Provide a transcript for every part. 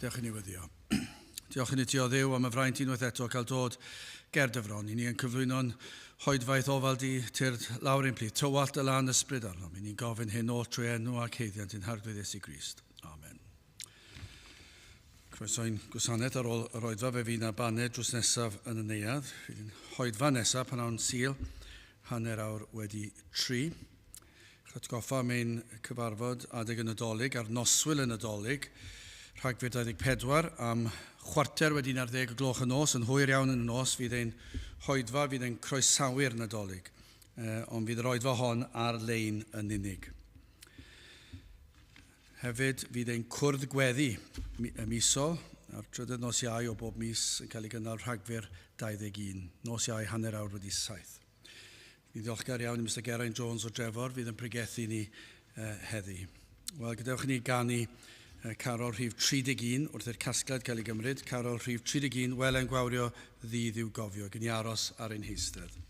Dewch i ni weddio. Diolch i ni ti o Dduw am y fraint unwaith eto cael dod ger dy fron. I ni yn cyflwyno'n hoedfaeth ofal di tyrd lawr ein plith. Tywallt y lan ysbryd arnom. I ni'n gofyn hyn oll trwy enw ac haeddiant ein Harglwydd Iesu Grist. Amen. Croeso i'n gwasanaeth ar ôl yr oedfa. Fe fydd na baned drws nesaf yn y neuadd. Fydd yn hoedfa nesaf pan awn Sul, 3:30. Atgoffa am ein cyfarfod adeg y Nadolig ar noswyl y Nadolig, Rhagfyr 24, am 11:15 o gloch y nos, yn hwyr iawn yn y nos, fydd ein hoedfa, fydd ein croesawu'r Nadolig. Ond fydd yr oedfa hon ar-lein yn unig. Hefyd, fydd ein cwrdd gweddi y misol ar trydydd nos Iau o bob mis yn cael ei gynnal Rhagfyr 21, nos Iau 7:30. Ni'n ddiolchgar iawn i Mister Geraint Jones o Drefor fydd yn pregethu ni heddi. Wel, gadewch i ni ganu carol rhif 31 wrth i'r casgliad cael ei gymryd. Carol rhif 31, Wele'n gwawrio ddydd i'w gofio. Gyn i aros ar ein heistedd.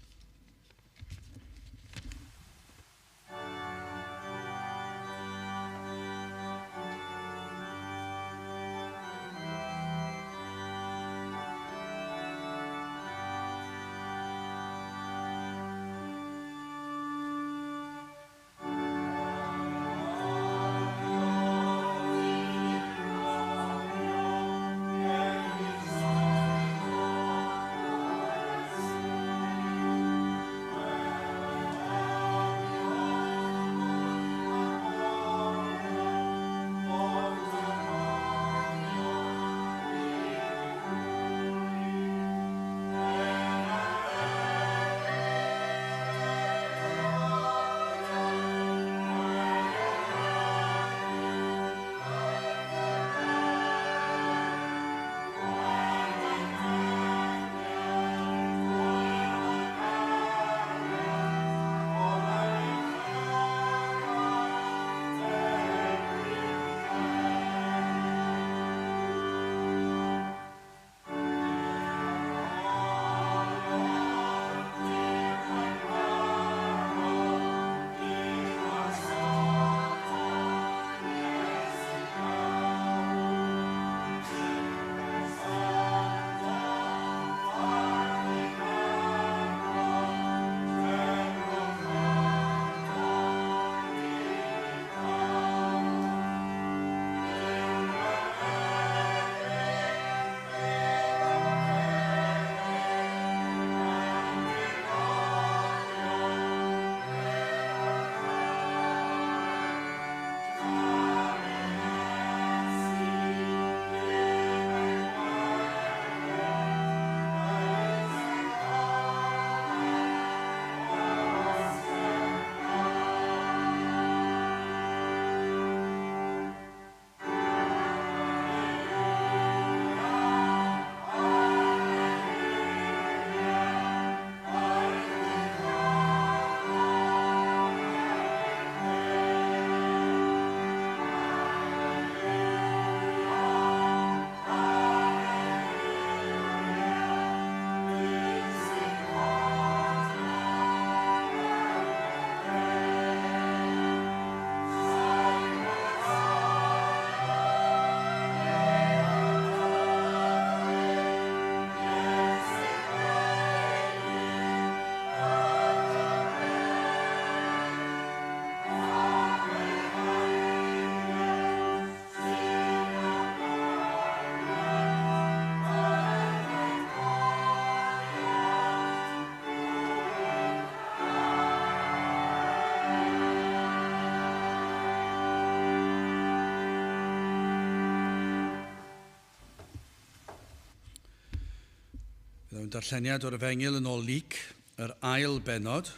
Mewn darlleniad o'r Efengyl yn ôl Luc, yr ail bennod,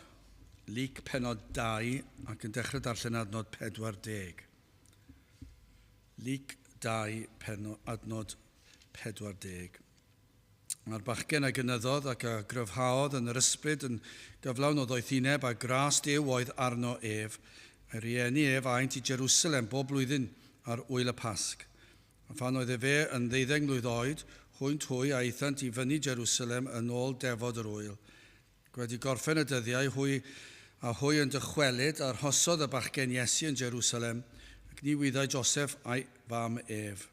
Luc pennod 2, ac yn dechrau darllen adnod 40. Luc 2, penod, adnod 40. Mae'r bachgen a gynyddodd ac a gryfhaodd yn yr ysbryd yn gyflawn o ddoethineb a gras Duw oedd arno ef. A'i rieni ef aent i Jerusalem bob blwyddyn ar ŵyl y Pasg. A phan oedd efe yn ddeuddeng mlwydd oed, hwynt hwy a aethant i fyny Jerusalem yn ôl defod yr ŵyl. Gwedi gorffen y dyddiau, hwy a hwy yn dychwelyd, arhosodd y bachgen Iesu yn Jerusalem, ac ni wyddai Joseph a'i fam ef.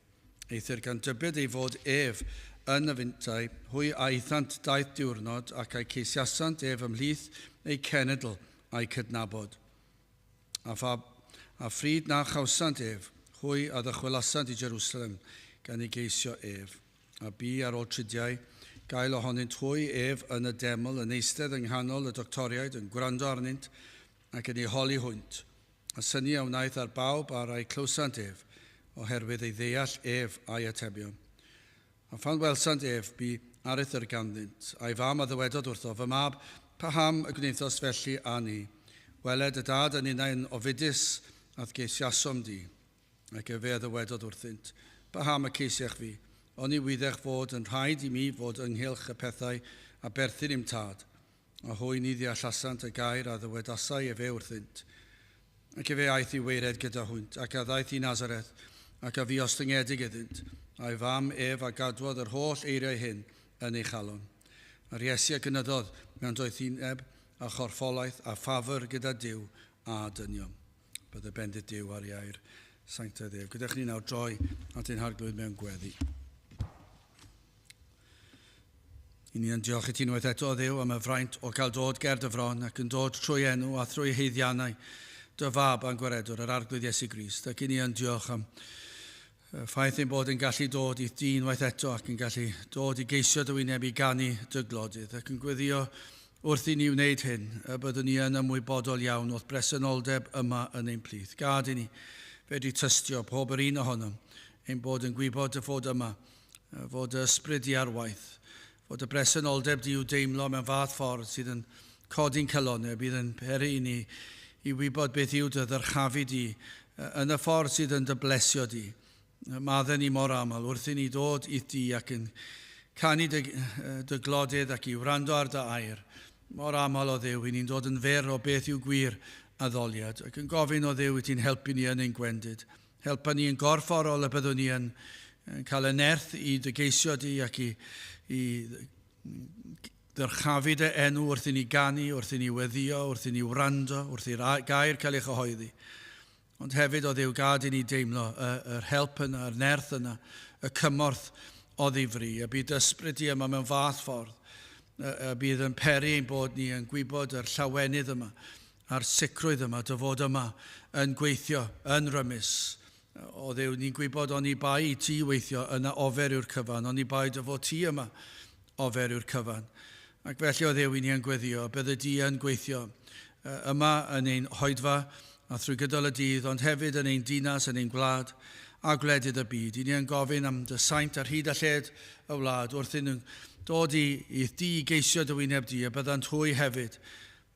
Eithr gan dybed ei fod ef yn y fintai, hwy a aethant daith diwrnod ac a'i ceisiasant ef ymhlith eu cenedl a'i cydnabod. A phryd na chawsant ef, hwy a ddychwelasant i Jerusalem gan ei geisio ef. A bu ar ôl tridiau, gael ohonynt hwy ef yn y deml, yn eistedd yng nghanol y doctoriaid, yn gwrando arnynt ac yn ei holi hwynt. A synnu a wnaeth ar bawb a'r a'i clywsant ef, oherwydd ei ddeall ef a'i atebion. A phan welsant ef, bu aruthr ganddynt, a'i fam a ddywedodd wrtho, fy mab, paham y gwnaethost felly â ni? Weled y dad yn unau yn ofidus a'th geisiasom di. Ac efe a ddywedodd wrthynt, paham y ceisiech fi? Oni wyddech fod yn rhaid i mi fod ynghylch y pethau a berthyn i'm tad. A hwy ni ddeallasant y gair a ddywedasai efe wrthynt. Ac efe aeth i weired gyda hwynt, ac a ddaeth i Nazareth, ac a fu ostyngedig iddynt, a'i fam ef a gadwodd yr holl eiriau hyn yn ei chalon. A'r Iesu a gynyddodd mewn doethineb a chorffolaeth a ffafr gyda Duw a dynion. Bydde bendith Duw ar ei air sanctaidd ef. Gadewch ni nawr droi at ein Harglwydd mewn gweddi. I ni yn diolch i ti unwaith eto, Dduw, am y fraint o gael dod ger dy fron ac yn dod trwy enw a thrwy haeddiannau dy fab a'n gwaredwr, yr Arglwydd Iesu Grist. Ac i ni yn diolch am y ffaith ein bod yn gallu dod i'th di unwaith eto ac yn gallu dod i geisio dy wyneb i ganu dy glodydd ac yn gweddio wrth i ni wneud hyn, y byddwn ni yn ymwybodol iawn o'th bresenoldeb yma yn ein plith. Gad i ni fedru tystio pob yr un ohonom ein bod yn gwybod dy fod yma, fod y ysbryd di ar waith, fod y bresenoldeb di i'w deimlo mewn fath ffordd sydd yn codi'n calonnau, bydd yn peri i ni i wybod beth yw dy ddyrchafu di yn y ffordd sydd yn dy blesio di. Maddau ni mor aml wrth i ni dod i'th di ac yn canu dy glodydd ac i wrando ar dy air. Mor aml o Dduw, i ni'n dod yn fyr o beth yw gwir addoliad ac yn gofyn o Dduw i ti'n helpu ni yn ein gwendid. Helpa ni yn gorfforol y byddwn ni yn cael y nerth i dy geisio di ac i ddyrchafu dy enw wrth i ni ganu, wrth i ni weddio, wrth i ni wrando, wrth i'r gair cael ei chyhoeddi. Ond hefyd o Dduw, gad i ni deimlo yr help yna, yr nerth yna, y cymorth o ddifri, y bydd ysbryd di yma mewn fath ffordd, y bydd yn peri ein bod ni yn gwybod yr llawenydd yma, a'r sicrwydd yma, dy fod yma yn gweithio, yn rymus. O Dduw, ni'n gwybod oni bai i ti weithio yna ofer yw'r cyfan, oni bai dy fod ti yma ofer yw'r cyfan. Ac felly o Dduw, i ni yn gweddio, bydde di yn gweithio yma yn ein hoedfa a thrwy gydol y dydd, ond hefyd yn ein dinas, yn ein gwlad a gwledydd y byd. I ni yn gofyn am dy saint ar hyd a lled y wlad, wrth iddyn nhw dod i di i geisio dy wyneb di, a byddant hwy hefyd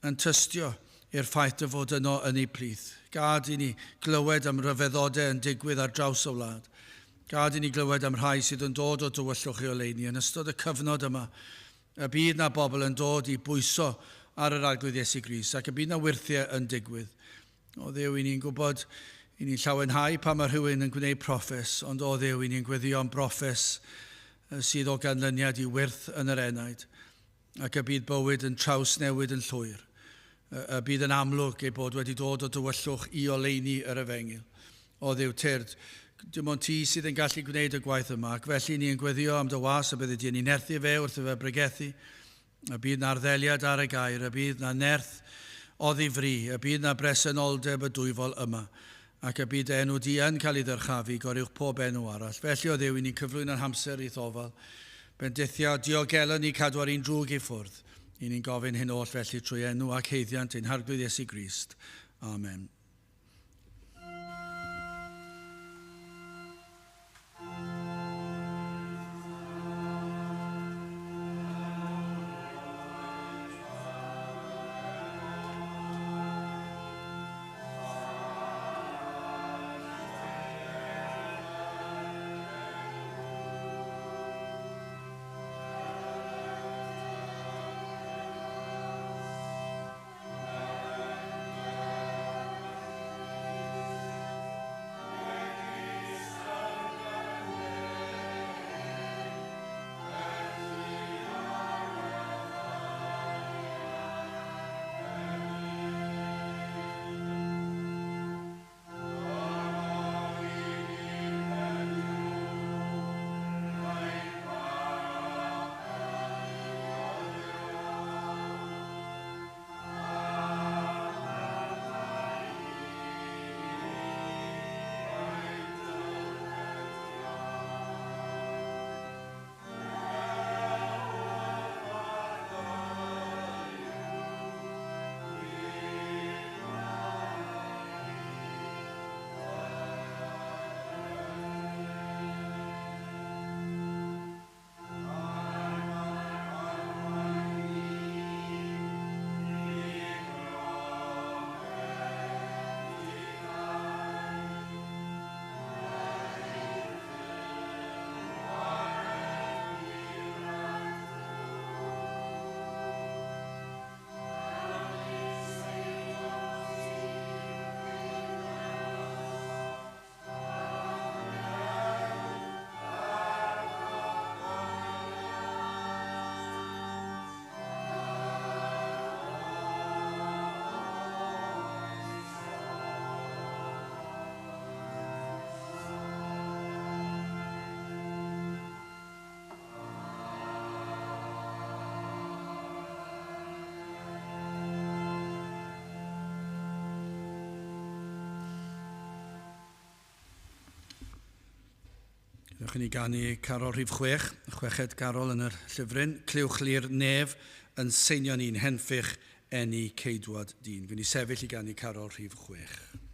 yn tystio i'r ffaith dy fod yno yn eu plith. Gad i ni glywed am ryfeddodau yn digwydd ar draws y wlad. Gad i ni glywed am rhai sydd yn dod o dywyllwch i oleuni yn ystod y cyfnod yma. Y bydd na bobl yn dod i bwyso ar yr Arglwydd Iesu Grist ac y bydd na wyrthiau yn digwydd. O Dduw, i ni'n gwybod, i ni'n llawenhau pan mae rhywun yn gwneud proffes, ond o Dduw, i ni'n gweddio am broffes sydd o ganlyniad i wyrth yn yr enaid, ac y bydd bywyd yn trawsnewid yn llwyr. Y bydd yn amlwg ei bod wedi dod o dywyllwch i oleuni yr efengyl. O Dduw, tyrd, dim ond ti sydd yn gallu gwneud y gwaith yma, ac felly ni yn gweddio am dy was y byddi di yn ei nerthu fe wrth i fe bregethu, y bydd na arddeliad ar y gair, y bydd na nerth oddi fri, y bydd na bresenoldeb y dwyfol yma, ac y bydd dy enw di yn cael ei ddyrchafu goruwch pob enw arall. Felly o Dduw, i ni'n cyflwyno'n hamser i'th ofal. Bendithia, diogela ni cadw ar un drwg i ffwrdd. I ni'n gofyn hyn oll felly trwy enw ac haeddiant ein Harglwydd Iesu Grist. Amen. Dewch i ni ganu carol rhif 6, chweched garol yn yr llyfryn. Clywch li'r nef yn seinio ni'n henffych eni ceidwad dyn. Gwni sefyll i ganu carol rhif 6.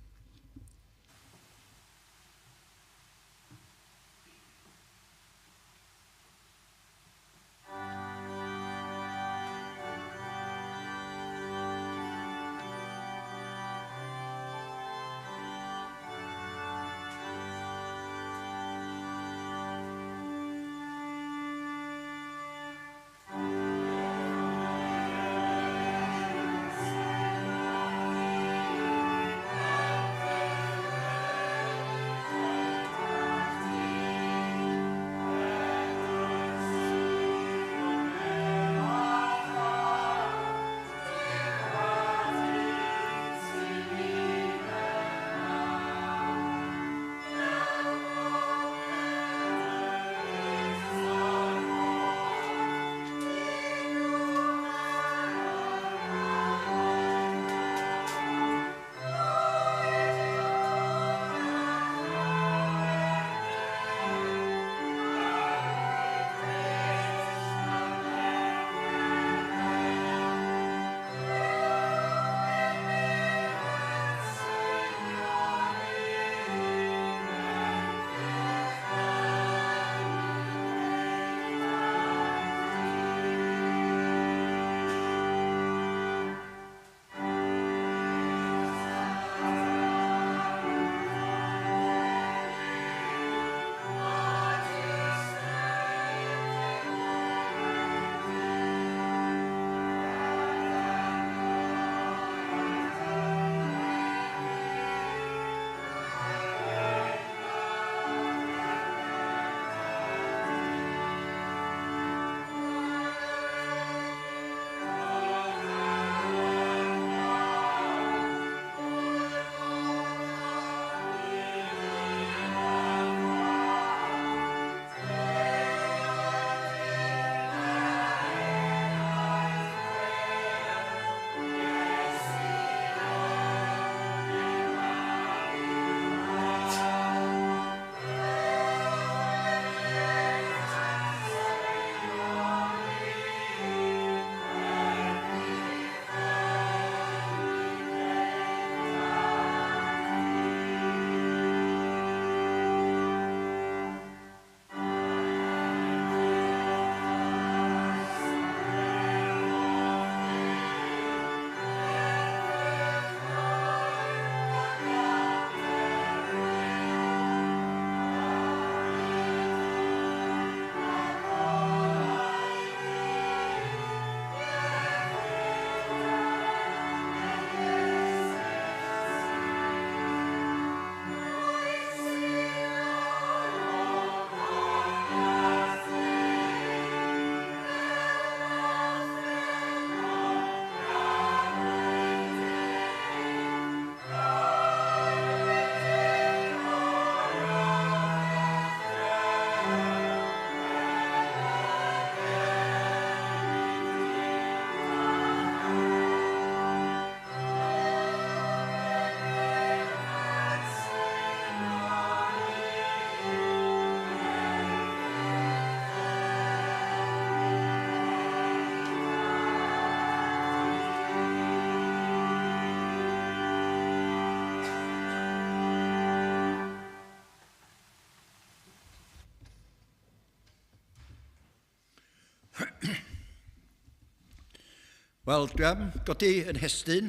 Wel, dwi am godi yn hestyn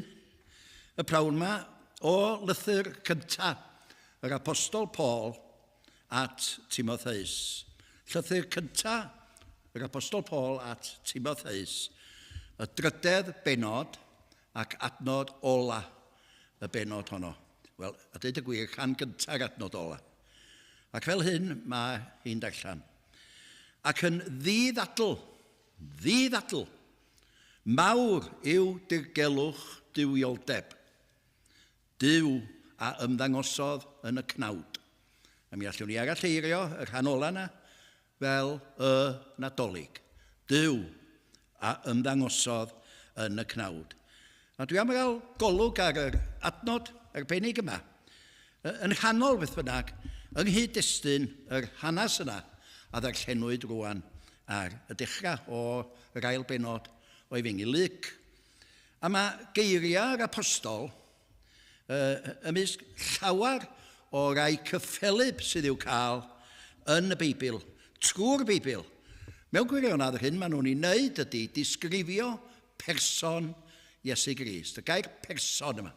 y prawn yma o lythyr cyntaf yr Apostol Paul at Timotheus. Llythyr cyntaf yr Apostol Paul at Timotheus, y drydedd benod ac adnod ola y benod honno. Wel, a dweud y gwir, rhan gynta'r adnod ola. Ac fel hyn mae hi'n darllen. Ac yn ddi-ddadl, ddi-ddadl, mawr yw dirgelwch duwioldeb. Duw a ymddangosodd yn y cnawd. A mi allwn ni aralleirio y rhan ola yna fel y Nadolig. Duw a ymddangosodd yn y cnawd. A dwi am gael golwg ar yr adnod arbennig yma, yn rhannol beth bynnag, yng nghyd-destun yr hanes yna a ddarllenwyd rwan ar y dechrau o'r ail bennod o Efengyl Luc. A mae geiriau'r apostol ymysg llawer o rai cyffelyb sydd i'w cael yn y Beibl, trwy'r Beibl. Mewn gwirionedd, yr hyn maen nhw'n ei wneud ydy disgrifio person Iesu Grist. Y gair person yma,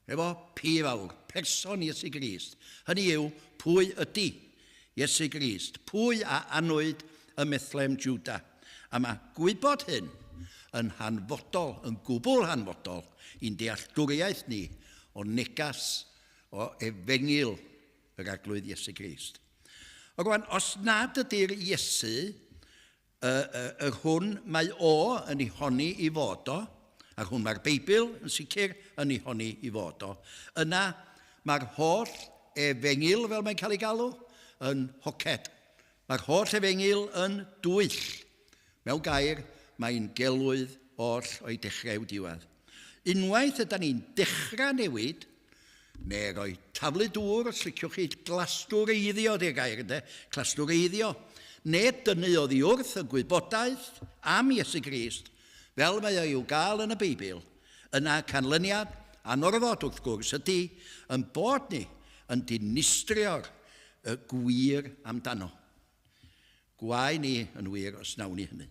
efo P fawr, person Iesu Grist. Hynny yw, pwy ydy Iesu Grist? Pwy a anwyd ym Methlehem Juda? A mae gwybod hyn yn hanfodol, yn gwbl hanfodol, i'n dealltwriaeth ni o negas o efengyl yr Arglwydd Iesu Grist. O rwan, os nad ydy'r Iesu, y, y, yr hwn mae o yn ei honni i fod o, a'r hwn mae'r Beibl yn sicr yn ei honni i fod o, yna mae'r holl efengyl, fel mae'n cael ei galw, yn hoced. Mae'r holl efengyl yn dwyll. Mewn gair, mae'n gelwydd oll o'i dechrau i'w diwedd. Unwaith yda ni'n dechrau newid, neu roi taflu dŵr, os liciwch chi, glastwreiddio di'r gair ynde, clastwreiddio, neu dynnu oddi wrth y gwybodaeth am Iesu Grist, fel mae o i'w gael yn y Beibl, yna canlyniad anorfod wrth gwrs ydy yn bod ni yn dinistrio'r y gwir amdano. Gwae ni yn wir os wnawn ni hynny.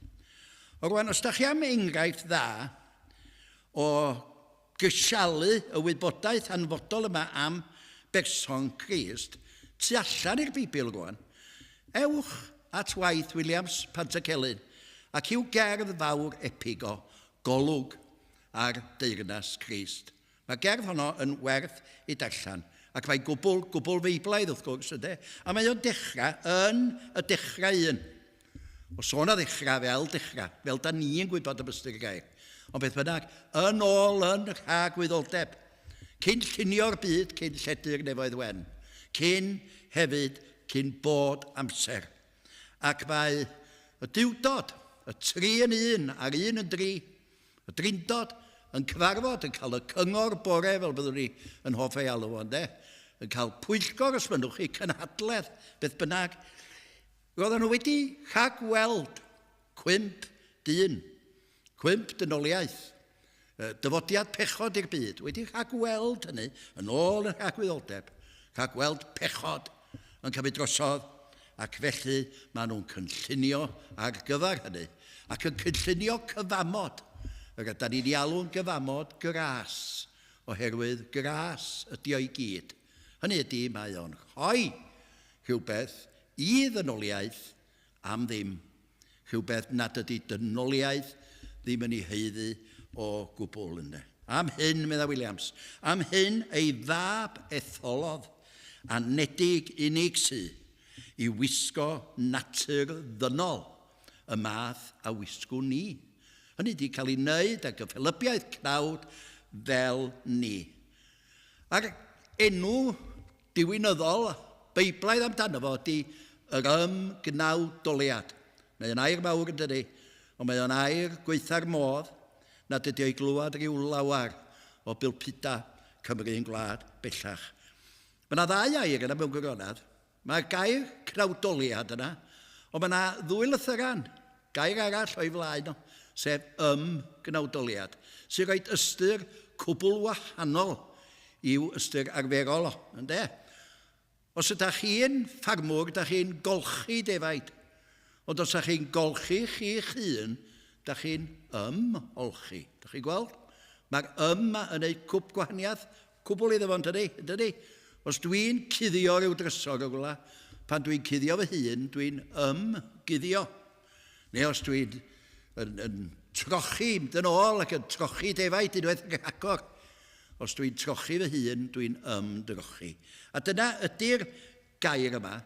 O rwan, os da chi am enghraifft dda o gysialu y wybodaeth hanfodol yma am berson Crist, tu allan i'r Beibl rwan, ewch at waith Williams Pantycelyn ac i'w gerdd fawr epig o Golwg ar Deyrnas Crist. Mae'r gerdd honno yn werth ei darllen, ac mae'n gwbl, gwbl feiblaidd wrth gwrs, ynddo? A mae o'n dechrau yn y dechrau un. O sôn a ddechrau fel dechrau, fel da ni yn gwybod am ystyr y gair. Ond beth bynnag, yn ôl yn rhagwyddoldeb, cyn llunio'r byd, cyn lledu'r nefoedd wen, cyn hefyd, cyn bod amser. Ac mae y duwdod, y tri yn un a'r un yn dri, Y Drindod yn cyfarfod, yn cael y cyngor bore, fel byddwn ni yn hoff ei alw fo, ynde? Yn cael pwyllgor, os mynnwch chi, cynhadledd, beth bynnag. Roedden nhw wedi rhagweld cwymp dyn, cwymp dynoliaeth, dyfodiad pechod i'r byd, wedi rhagweld hynny yn ôl yn rhagwyddoldeb, rhagweld pechod yn cymryd drosodd, ac felly maen nhw'n cynllunio ar gyfer hynny. Ac yn cynllunio cyfamod, yr ydan ni'n ei alw'n gyfamod gras, oherwydd gras ydy o i gyd. Hynny ydy, mae o'n rhoi rhywbeth i ddynoliaeth am ddim, rhywbeth nad ydy dynoliaeth ddim yn ei haeddu o gwbl ynde. Am hyn, medda Williams, am hyn ei fab etholodd, anedig unig sy, i wisgo natur ddynol, y math a wisgwn ni. Hynny ydy cael ei wneud ag gyffelybiaeth cnawd fel ni. A'r enw diwinyddol Beiblaidd amdano fo ydy yr ymgnawdoliad. Mae o'n air mawr yn dydy, ond mae o'n air gweitha'r modd nad ydy o'i glywed rhyw lawer o bilpida Cymru yn gwlad bellach. Mae yna ddau air yna mewn gwirionedd. Mae'r gair cnawdoliad yna, ond mae yna ddwy lythyran, gair arall o'i flaen o, sef ymgnawdoliad, sy'n rhoi ystyr cwbl wahanol i'w ystyr arferol o, ynde? Os ydych chi'n ffarmwr, ydych chi'n golchi defaid. Ond os ydych chi'n golchi chi'ch hun, ydych chi'n ymolchi. Ydych chi'n gweld? Mae'r ym yn ei cwp gwahaniaeth Cwbl iddo fo, yntydi? Yntydi? Os dwi'n cuddio rhyw drysor o rywle, pan dwi'n cuddio fy hun, dwi'n ymguddio. Neu os dwi'n yn, yn trochi dyn ôl ac yn trochi defaid unwaith yn rhagor, os dwi'n trochi fy hun, dwi'n ymdrochi. A dyna ydy'r gair yma,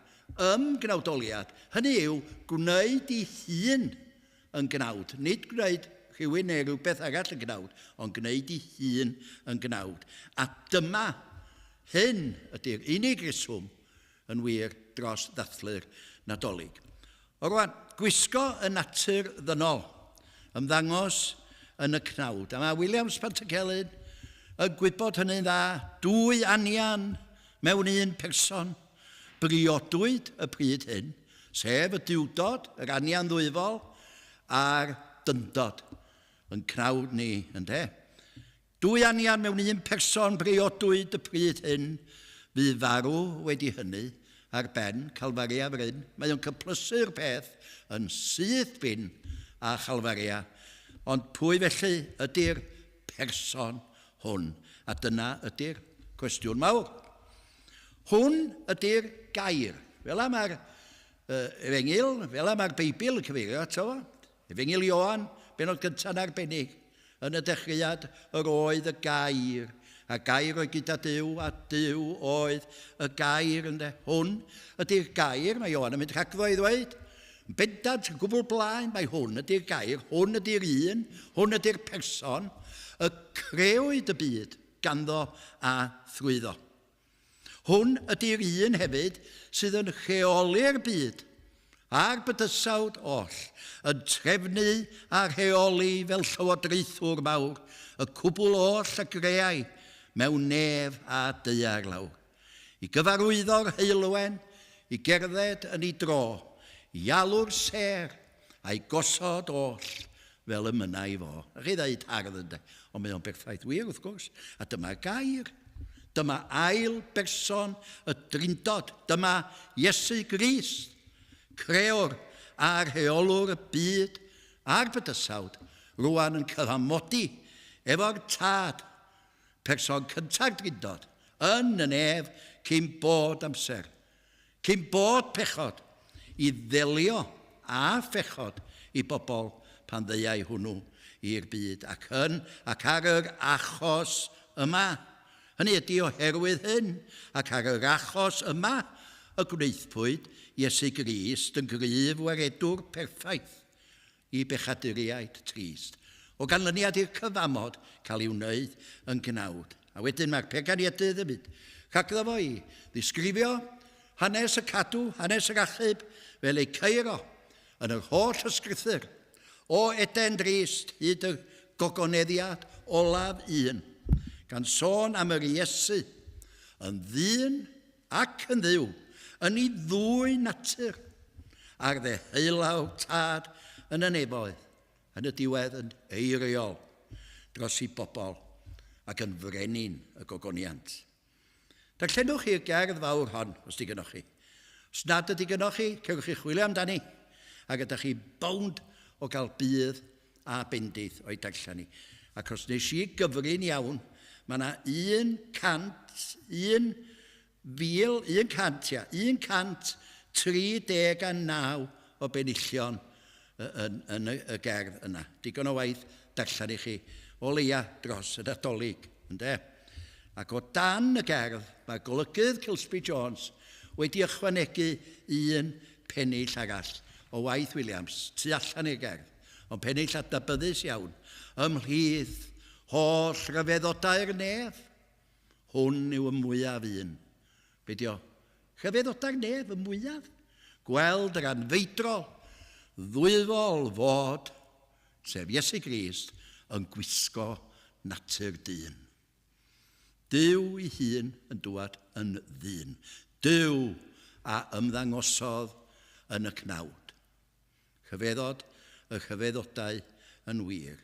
ymgnawdoliad. Hynny yw, gwneud i hun yn gnawd. Nid gwneud rhywun neu rhywbeth arall yn gnawd, ond gwneud ei hun yn gnawd. A dyma hyn ydy'r unig reswm yn wir dros ddathlu'r Nadolig. O rwan, gwisgo y natur ddynol, ymddangos yn y cnawd. A mae Williams Pantycelyn yn gwybod hynny'n dda, dwy anian mewn un person. Briodwyd y pryd hyn, sef y duwdod, yr anian ddwyfol, a'r dyndod yn cnawd ni, ynde? Dwy anian mewn un person briodwyd y pryd hyn, fu farw wedi hynny ar ben Calfaria fryn. Mae o'n cyplysu'r peth yn syth bin a Chalfaria. Ond pwy felly ydy'r person hwn? A dyna ydy'r cwestiwn mawr. Hwn ydy'r gair. Fel am mae'r efengyl, fel am mae'r Beibl yn cyfeirio ato fo. Efengyl Ioan, benod gyntaf arbennig. Yn y dechreuad yr oedd y gair, a gair oedd gyda Duw, a Duw oedd y gair, ynde. Hwn ydy'r gair, mae Ioan yn mynd rhagddo i ddweud. Yn bendant, yn gwbl blaen, mae hwn ydy'r gair, hwn ydy'r un, hwn ydy'r person, y crëwyd y byd ganddo a thrwyddo. Hwn ydy'r un hefyd sydd yn rheoli'r byd a'r bydysawd oll, yn trefnu a rheoli fel llywodraethwr mawr y cwbl oll a greai mewn nef a daear lawr. I gyfarwyddo'r heulwen, i gerdded yn ei dro, i alw'r sêr, a'i gosod oll fel y mynnai fo. A chi ddeud hardd ynde, ond mae o'n berffaith wir wrth gwrs. A dyma'r gair. Dyma ail berson y Drindod. Dyma Iesu Grist, crewr a rheolwr y byd a'r bydysawd, rwan yn cyfamodi efo'r Tad, person cynta'r Drindod, yn y nef cyn bod amser. Cyn bod pechod, i ddelio â phechod i bobl pan ddeuai hwnnw i'r byd, ac yn ac ar yr achos yma. Hynny ydy oherwydd hyn, ac ar yr achos yma y gwnaethpwyd Iesu Grist yn gryf waredwr perffaith i bechaduriaid trist, o ganlyniad i'r cyfamod cael ei wneud yn gnawd. A wedyn mae'r peganiedydd yn mynd rhagddo fo i ddisgrifio hanes y cadw, hanes yr achub, fel ei ceiro yn yr holl ysgrythur, o Eden drist hyd y gogoneddiad olaf un, gan sôn am yr Iesu yn ddyn ac yn Dduw, yn ei ddwy natur, ar ddeheulaw Tad yn y nefoedd, yn y diwedd yn eiriol dros i bobl ac yn frenin y gogoniant. Darllenwch chi'r gerdd fawr hon, os di gynnwch chi. Os nad ydy gynnwch chi, cerwch chi chwilio amdani, ac ydych chi bownd o gael budd a bendith o'i darllen hi. Ac os nes i gyfri'n iawn, mae yna 100, 1,000, 100, ia, 139 o benillion yn, yn y, y gerdd yna. Digon o waith darllen i chi, o leia dros y Nadolig, ynde? Ac o dan y gerdd, mae golygydd Kilsby Jones wedi ychwanegu un pennill arall o waith Williams, tu allan i'r gerdd, ond pennill adnabyddus iawn, ymhlith holl ryfeddodau'r nef. Hwn yw y mwyaf un. Be di o? Rhyfeddodau'r nef, y mwyaf. Gweld yr anfeidrol, ddwyfol fod, sef Iesu Grist, yn gwisgo natur dyn. Duw ei hun yn dŵad yn ddyn. Duw a ymddangosodd yn y cnawd. Rhyfeddod y rhyfeddodau yn wir.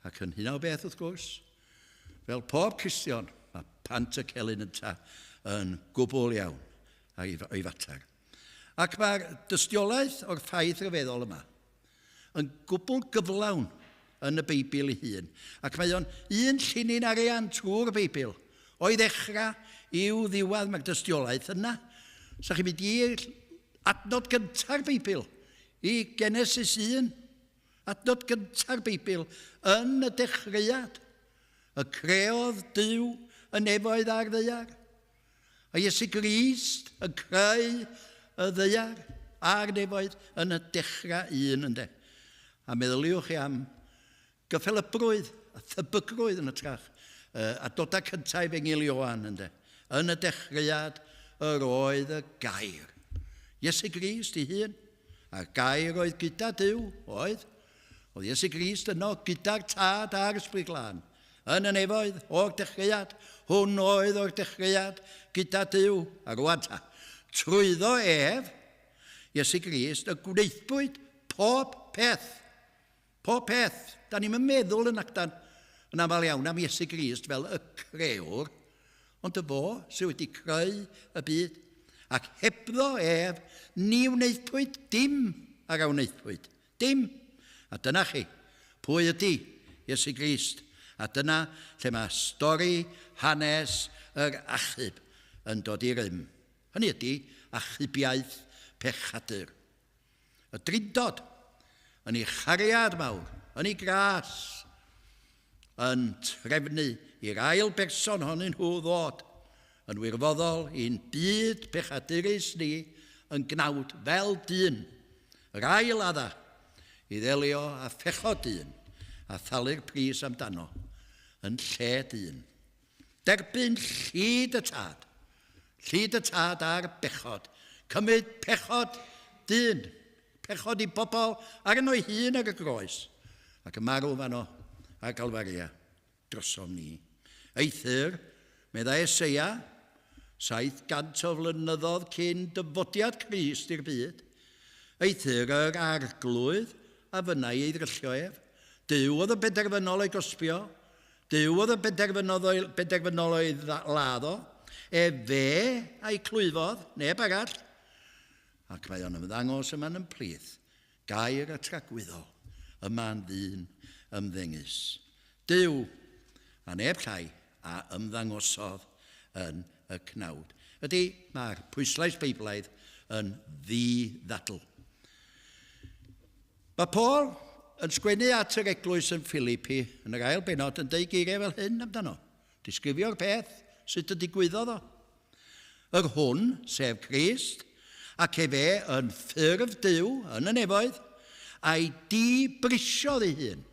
Ac yn hynna o beth, wrth gwrs, fel pob Cristion, mae Pant y Celyn ynta yn gwbl iawn o'i fater. Ac mae'r dystiolaeth o'r ffaith ryfeddol yma yn gwbl gyflawn yn y Beibl ei hun. Ac mae o'n un llinyn arian trwy'r Beibl. O'i ddechrau i'w ddiwedd mae'r dystiolaeth yna. Sa chi'n mynd i'r adnod gynta'r Beibl, i Genesis 1, adnod gynta'r Beibl, yn y dechreuad, y creodd Duw y nefoedd a'r ddaear. A Iesu Grist yn creu y ddaear a'r nefoedd yn y dechrau un, ynde. A meddyliwch chi am gyffelybrwydd a thebygrwydd yn ytrach a dod â cyntaf i Efengyl Ioan, ynde. Yn y dechreuad yr oedd y gair. Iesu Grist ei hun, a'r gair oedd gyda Duw, oedd. Oedd Iesu Grist yno gyda'r Tad a'r Ysbryd Glân. Yn y nefoedd, o'r dechreuad, hwn oedd o'r dechreuad gyda Duw, a rwan ta. Trwyddo ef, Iesu Grist, y gwnaethpwyd pob peth. Pob peth. Da ni'n meddwl yn acdan yn aml iawn am Iesu Grist fel y crewr, ond y fo sydd wedi creu y byd. Ac hebddo ef, ni wnaethpwyd dim ar a wnaethpwyd. Dim. A dyna chi, pwy ydy Iesu Grist. A dyna lle mae stori hanes yr achub yn dod i rym. Hynny ydy, achubiaeth pechadur. Y Drindod, yn ei chariad mawr, yn ei gras, yn trefnu i'r ail berson honyn nhw ddod yn wirfoddol i'n byd pechadurus ni yn gnawd fel dyn, yr ail Adda, i ddelio â phechod dyn a thalu'r pris amdano yn lle dyn. Derbyn llid y tad, llid y tad ar bechod, cymryd pechod dyn, pechod i bobl arno ei hun ar y groes, ac y marw fanno ar Galfaria drosom ni. Eithr, meddai Eseia, 700 o flynyddoedd cyn dyfodiad Crist i'r byd, eithr yr arglwydd a fynnai ei ddryllio ef. Duw oedd yn benderfynol ei gosbio, Duw oedd yn benderfynol o'i ladd o. Efe a'i clwyfodd, neb arall. Ac mae o'n ymddangos yma'n ymplith gair y tragwyddol yma'n ddyn ymddengys. Duw, a neb llai, a ymddangosodd yn y cnawd. Ydy, mae'r pwyslais Beiblaidd yn ddi-ddadl. Mae Paul yn sgwennu at yr eglwys yn Philippi yn yr ail benod yn deud geiriau fel hyn amdano. Disgrifio'r peth, sut y digwyddodd o. Yr hwn, sef Crist, ac efe yn ffurf Duw yn y nefoedd, a'i dibrisiodd ei hun,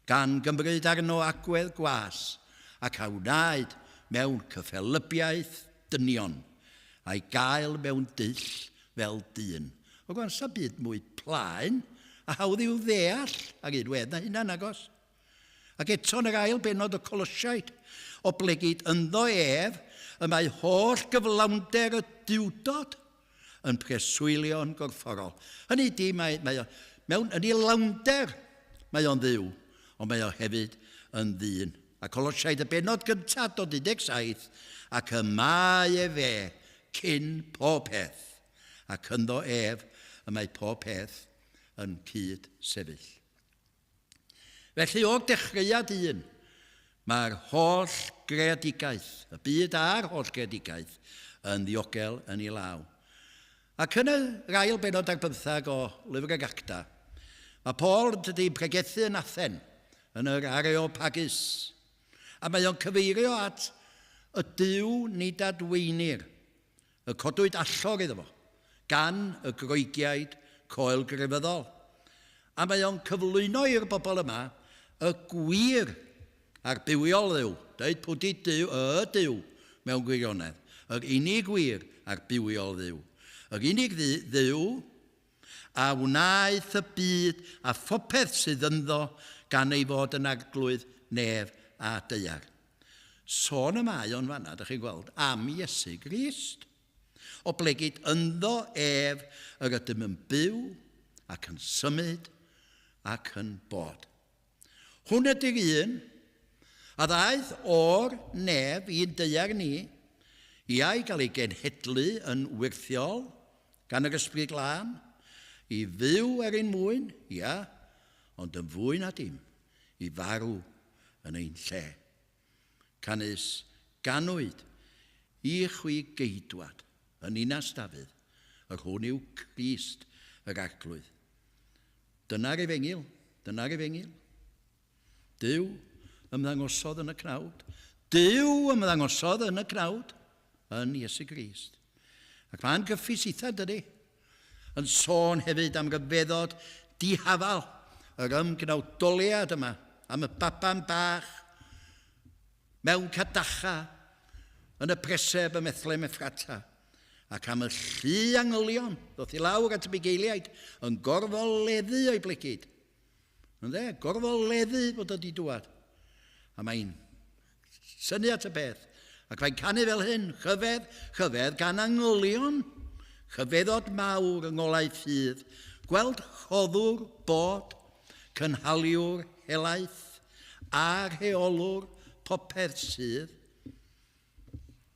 gan gymryd arno agwedd gwas, ac a wnaed mewn cyffelybiaeth dynion, a'i gael mewn dull fel dyn. O gwan, sa byd mwy plaen a hawdd i'w ddeall ar un wedd na hynna, nagos? Ac eto yn yr ail benod o Colosiaid, oblegid ynddo ef y mae holl gyflawnder y duwdod yn preswylio'n gorfforol. Hynny ydy, mae, mae o, mewn, yn ei lawnder mae o'n dduw, ond mae o hefyd yn ddyn. A Colosiaid y benod gyntaf, dod 17, ac y mae efe cyn pob peth, ac ynddo ef y mae pob peth yn cyd sefyll. Felly o'r dechreuad un, mae'r holl greadigaeth, y byd a'r holl greadigaeth, yn ddiogel yn ei law. Ac yn yr ail benod ar bymthag o Lyfr yr Acta, mae Paul yn dydy pregethu yn Athen, yn yr Areopagus, a mae o'n cyfeirio at y Duw nid adweinir, y codwyd allor iddo fo, gan y Groegiaid coel grefyddol. A mae o'n cyflwyno i'r bobl yma y gwir a'r bywiol Dduw, dweud pwy di Duw, y Duw mewn gwirionedd, yr unig wir a'r bywiol Dduw. Yr unig Dduw a wnaeth y byd a phopeth sydd ynddo gan ei fod yn arglwydd nef a daear. Sôn y mae o'n fanna, dych chi'n gweld, am Iesu Grist. Oblegid ynddo ef yr ydym yn byw ac yn symud ac yn bod. Hwn ydy'r un a ddaeth o'r nef i'n daear ni, ia i gael ei genhedlu yn wyrthiol gan yr Ysbryd Glân, i fyw er ein mwyn, ia, ond yn fwy na dim, i farw yn ein lle. Canys ganwyd i chwi geidwad yn ninas Dafydd, yr hwn yw Crist yr Arglwydd. Dyna'r efengyl, dyna'r efengyl. Duw ymddangosodd yn y cnawd. Duw ymddangosodd yn y cnawd yn Iesu Grist. Ac mae'n gyffus eitha, dydy? Yn sôn hefyd am ryfeddod dihafal yr ymgnawdoliad yma, am y baban bach mewn cadacha yn y preseb ym Methlem Effrata, ac am y llu angylion ddoth i lawr at y bugeiliaid yn gorfoleddu o'i blegid. Ynde? Gorfoleddu bod o di dŵad. A mae'n syni at y peth. Ac mae'n canu fel hyn, rhyfedd, rhyfedd gan angylion. Rhyfeddod mawr yng ngolau ffydd, gweld rhoddwr bod, cynhaliwr helaeth, a rheolwr popeth sydd.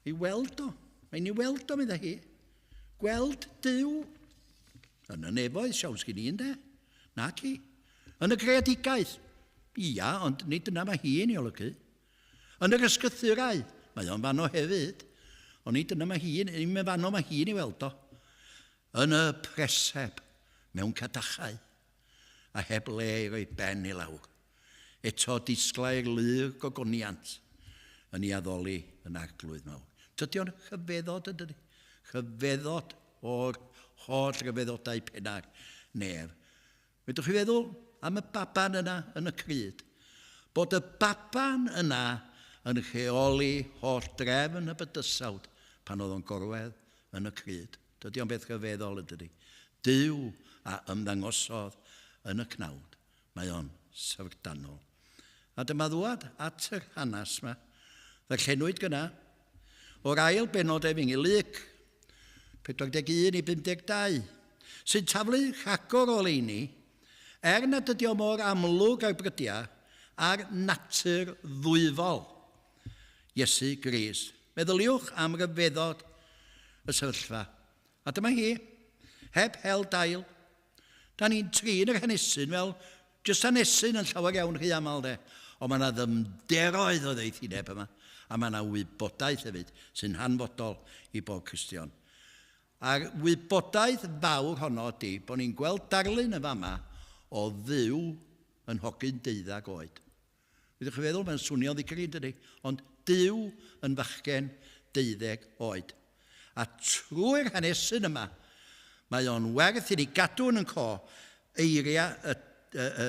I weld o. Mae'n i weld o, meddai hi. Gweld Duw. Yn y nefoedd, siawns gen i, ynde? Nac i. Yn y greadigaeth. Ia, ond nid dyna mae hi'n ei olygu. Yn yr ysgythurau, mae o'n fanno hefyd, ond nid dyna mae hi'n, ddim yn fanno mae hi'n ei weld o. Yn y preseb, mewn cadachau, a heb le i roi ben i lawr. Eto disglair lu'r gogoniant yn ei addoli yn arglwydd mawr. Tydi o'n rhyfeddod yn dydi? Rhyfeddod o'r holl ryfeddodau penna'r nef. Fedrwch chi feddwl am y baban yna yn y cryd? Bod y baban yna yn rheoli holl drefn y bydysawd pan oedd o'n gorwedd yn y cryd. Dydy o'n beth rhyfeddol yn dydy. Duw a ymddangosodd yn y cnawd. Mae o'n syfrdanol. A dyma ddwad at yr hanes yma. Ddarllenwyd gyna o'r ail benod Efengyl Luc, 41 i 52, sy'n taflu rhagor o oleuni, er nad ydi o mor amlwg ar brydiau, ar natur ddwyfol Iesu Grist. Meddyliwch am ryfeddod y sefyllfa. A dyma hi, heb hel dail. Da ni'n trin yr hanesyn fel jyst hanesyn yn llawer iawn rhy aml de. Ond mae yna ddyfnderoedd o ddoethineb yma, a mae yna wybodaeth hefyd sy'n hanfodol i bob Cristion. A'r wybodaeth fawr honno ydy bod ni'n gweld darlun yn fama o Dduw yn hogyn deuddag oed. Fedrwch chi feddwl, mae'n swnio'n ddigri, dydy? Ond Duw yn fachgen deuddeg oed. A trwy'r hanesyn yma, mae o'n werth i ni gadw yn yn co eiriau y, y, y,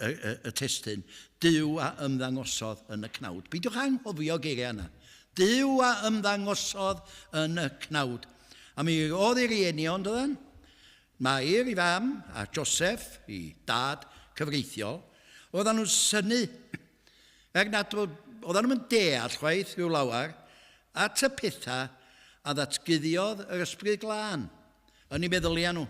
y, y, y testun, Duw a ymddangosodd yn y cnawd. Peidiwch anghofio geiriau yna. Duw a ymddangosodd yn y cnawd. A mi oedd ei rieni o'n doedden? Mair, ei fam, a Joseph, ei dad cyfreithiol, oedden nhw'n synnu, er nad oedden nhw'n deall chwaith rhyw lawer, at y pethau a ddatguddiodd yr Ysbryd Glân yn eu meddyliau nhw.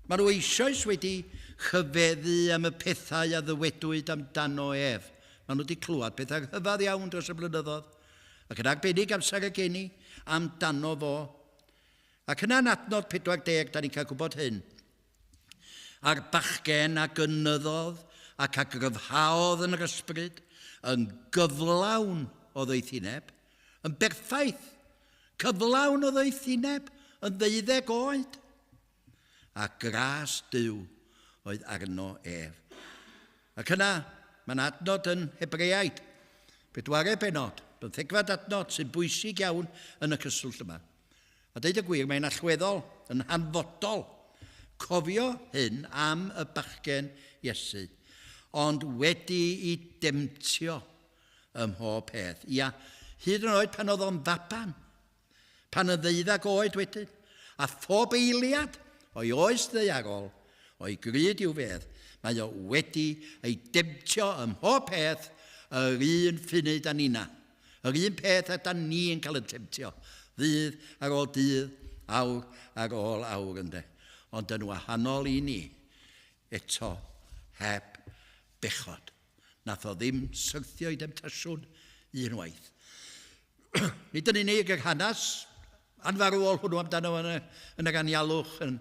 Maen nhw eisoes wedi rhyfeddu am y pethau a ddywedwyd amdano ef. Maen nhw wedi clywed pethau rhyfedd iawn dros y blynyddoedd, ac yn arbennig amser y geni, amdano fo. Ac yna yn adnod 40, da ni'n cael gwybod hyn. A'r bachgen a gynyddodd ac a gryfhaodd yn yr ysbryd, yn gyflawn o ddoethineb, yn berffaith, cyflawn o ddoethineb, yn ddeuddeg oed. A gras Duw oedd arno ef. Ac yna, mae'n adnod yn Hebreaid, bedwaredd bennod, bymthegfed adnod sy'n bwysig iawn yn y cyswllt yma. A deud y gwir, mae'n allweddol, yn hanfodol, cofio hyn am y bachgen Iesu, ond wedi i demtio ym mhob peth. Ia, hyd yn oed pan oedd o'n faban, pan yn ddeuddag oed wedyn, a phob eiliad o'i oes ddaearol, o'i gryd i'w fedd, mae o wedi ei demtio ym mhob peth yr un ffunud â nina. Yr un peth a dan ni'n cael yn temtio, ddydd ar ôl dydd, awr ar ôl awr ynde. Ond yn wahanol i ni, eto heb bechod. Nath o ddim syrthio i demtasiwn unwaith. Nid yn unig yr hanes anfarwol hwnnw amdano yn, y, yn yr anialwch yn,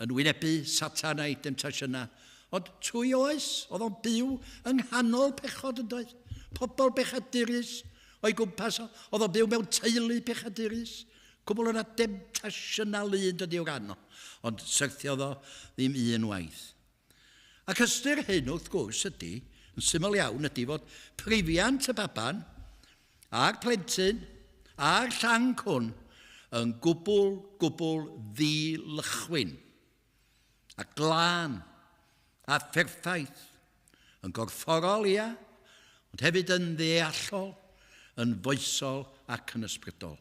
yn wynebu Satan a'i demtasiynau, ond trwy oes, oedd o'n byw yng nghanol pechod yn doedd. Pobl bechadurus o'i gwmpas o, oedd o'n byw mewn teulu pechadurus. Cwbl yna demtasiynau lu yn dod i'w ran o, ond syrthiodd o ddim un waith. Ac ystyr hyn, wrth gwrs, ydy, yn syml iawn, ydy fod prifiant y baban a'r plentyn a'r llanc hwn yn gwbl, gwbl ddi-lychwyn a glân a pherffaith, yn gorfforol, ia, ond hefyd yn ddeallol, yn foesol ac yn ysbrydol.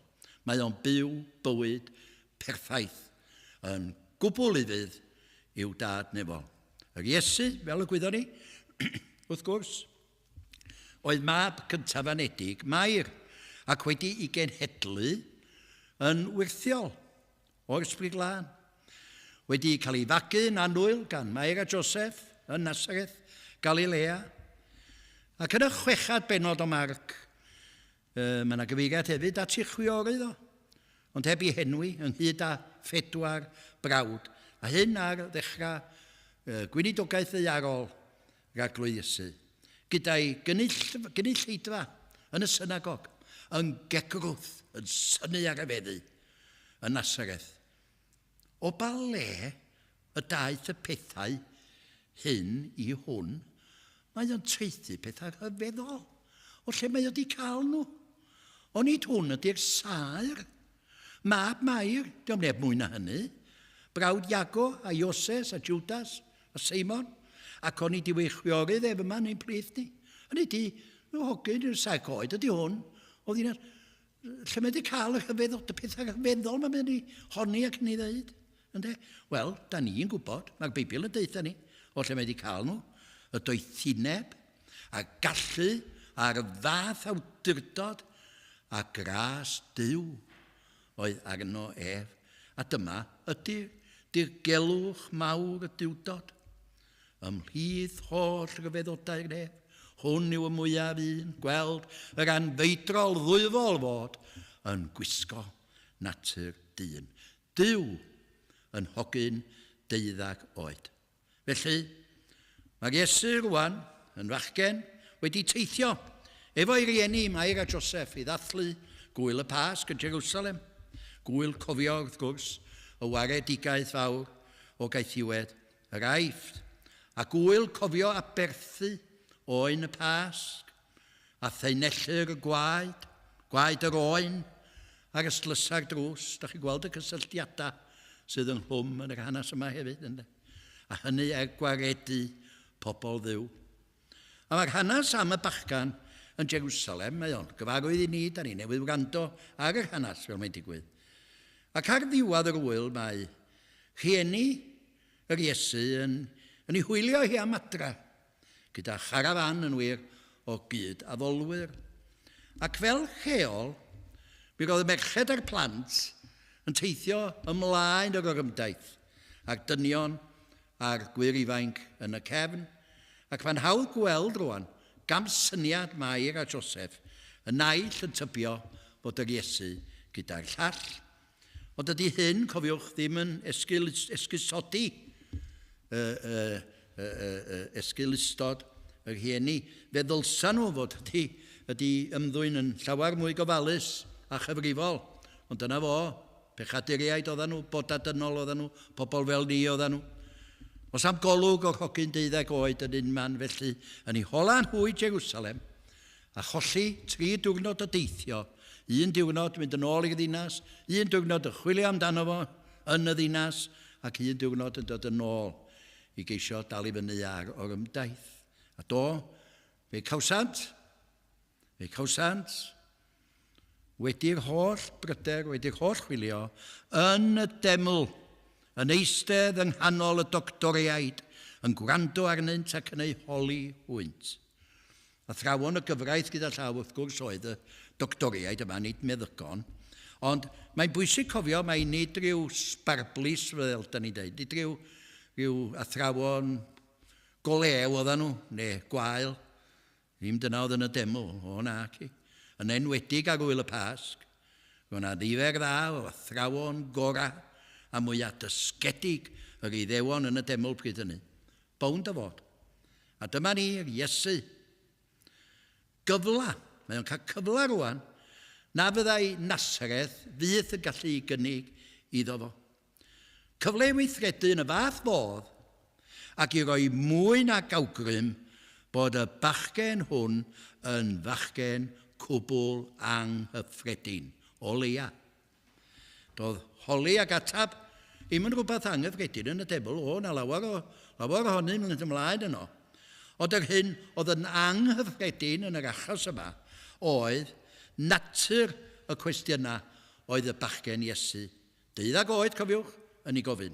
Mae o'n byw bywyd perffaith, yn gwbl ufudd i'w dad nefol. Yr Iesu, fel y gwyddon ni, wrth gwrs, oedd mab cyntaf anedig Mair, ac wedi i genhedlu yn wyrthiol o'r Ysbryd Glân. Wedi cael ei fagu yn annwyl gan Mair a Joseph yn Nazareth, Galilea. Ac yn y chwechad benod o Marc, mae yna gyfeiriad hefyd at ei chwiorydd o, ond heb ei henwi, ynghyd â phedwar brawd, a hyn ar ddechrau gweinidogaeth ddaearol Rhaglwydd Iesu, gyda'i gynulleidfa yn y synagog, yn gegrwth, yn synnu ar rhyfeddu, yn Nasareth. O ba le y daeth y pethau hyn i hwn? Mae o'n traethu pethau rhyfeddol. O lle mae o wedi cael nhw? Onid hwn ydy'r saer? Mab Mair, dio'm neb mwy na hynny. Brawd Iago a Ioses a Judas a Seimon. Ac onid yw ei chwiorydd ef yma yn ein plith ni? Hynny ydy, hogyn i'r saith oed ydy hwn. O ddinas, lle mae wedi cael y rhyfeddod, y pethau rhyfeddol mae'n mynd i honni ac yn ei ddeud? Ynde? Wel, da ni'n gwybod, mae'r Beibl yn deutha ni, o lle mae wedi cael nhw, y doethineb, a gallu a'r fath awdurdod a gras Duw oedd arno ef. A dyma ydy'r dirgelwch mawr y Duwdod. Ymhlith holl ryfeddodau'r nef, hwn yw y mwyaf un, gweld yr anfeidrol ddwyfol fod yn gwisgo natur dyn. Duw yn hogyn deuddag oed. Felly, mae'r Iesu rwan yn fachgen wedi teithio efo'i rieni Mair a Joseph i ddathlu gŵyl y Pasg yn Jerusalem. Gŵyl cofio, wrth gwrs, y waredigaeth fawr o gaethiwed yr Aifft, a gŵyl cofio aberthu oen y Pasg, a thaenellu'r gwaed, gwaed yr oen, ar ystlysau'r drws. Da chi'n gweld y cysylltiadau sydd ynghlwm yn yr hanes yma hefyd, ynddo? A hynny er gwaredu pobl Dduw. A mae'r hanes am y bachgan yn Jerusalem, mae o'n gyfarwydd i ni, da ni newydd wrando ar yr hanes fel mae'n digwydd. Ac ar ddiwedd yr ŵyl mae rhieni yr Iesu yn, yn ei hwylio hi am adra, gyda charafan yn wir o gyd addolwyr. Ac fel rheol, mi roedd y merched a'r plant yn teithio ymlaen yr orymdaith, a'r dynion a'r gwŷr ifainc yn y cefn, ac mae'n hawdd gweld rwan gamsyniad Mair a Joseph, y naill yn tybio fod yr Iesu gyda'r llall. Ond dydy hyn, cofiwch, ddim yn esgusodi esgeulustod y rhieni. Fe ddylsa nhw fod ydy, ydy ymddwyn yn llawer mwy gofalus a chyfrifol. Ond dyna fo, pechaduriaid oedden nhw, bodau dynol oedden nhw, pobl fel ni oedden nhw. Os am golwg o'r hogyn deuddeg oed yn unman felly yn ei hola nhw i Jerusalem, a cholli tri diwrnod o deithio, un diwrnod mynd yn ôl i'r ddinas, un diwrnod yn chwilio amdano fo yn y ddinas, ac un diwrnod yn dod yn ôl i geisio dal i fyny ar orymdaith. A do, fe cawsant, fe cawsant, wedi'r holl bryder, wedi'r holl chwilio, yn y deml, yn eistedd yng nghanol y doctoriaid, yn gwrando arnynt ac yn eu holi hwynt. Athrawon y gyfraith gyda llaw wrth gwrs oedd y doctoriaid yma, nid meddygon. Ond mae'n bwysig cofio mai nid rhyw sbarblis fel da ni'n dweud, nid rhyw, rhyw athrawon golew oedden nhw, neu gwael. Ddim dyna oedd yn y deml, o na ci. Yn enwedig ar wyl y Pasg, roedd yna nifer dda o athrawon gorau a mwyaf dysgedig yr Iddewon yn y deml pryd hynny. Bownd o fod. A dyma ni, yr Iesu. Gyfla, mae o'n cael cyfla rwan, na fyddai Nasareth fyth yn gallu ei gynnig iddo fo. Cyfle i weithredu yn y fath fodd ac i roi mwy nag awgrym bod y bachgen hwn yn fachgen cwbl anghyffredin, o leia. Doedd holi ac ateb ddim yn rhywbeth anghyffredin yn y deml. O, na lawer, o, lawer ohonyn nhw'n mynd ymlaen yno. Ond yr hyn oedd yn anghyffredin yn yr achos yma oedd natur y cwestiynau oedd y bachgen Iesu, deuddag oed, cofiwch, yn ei gofyn.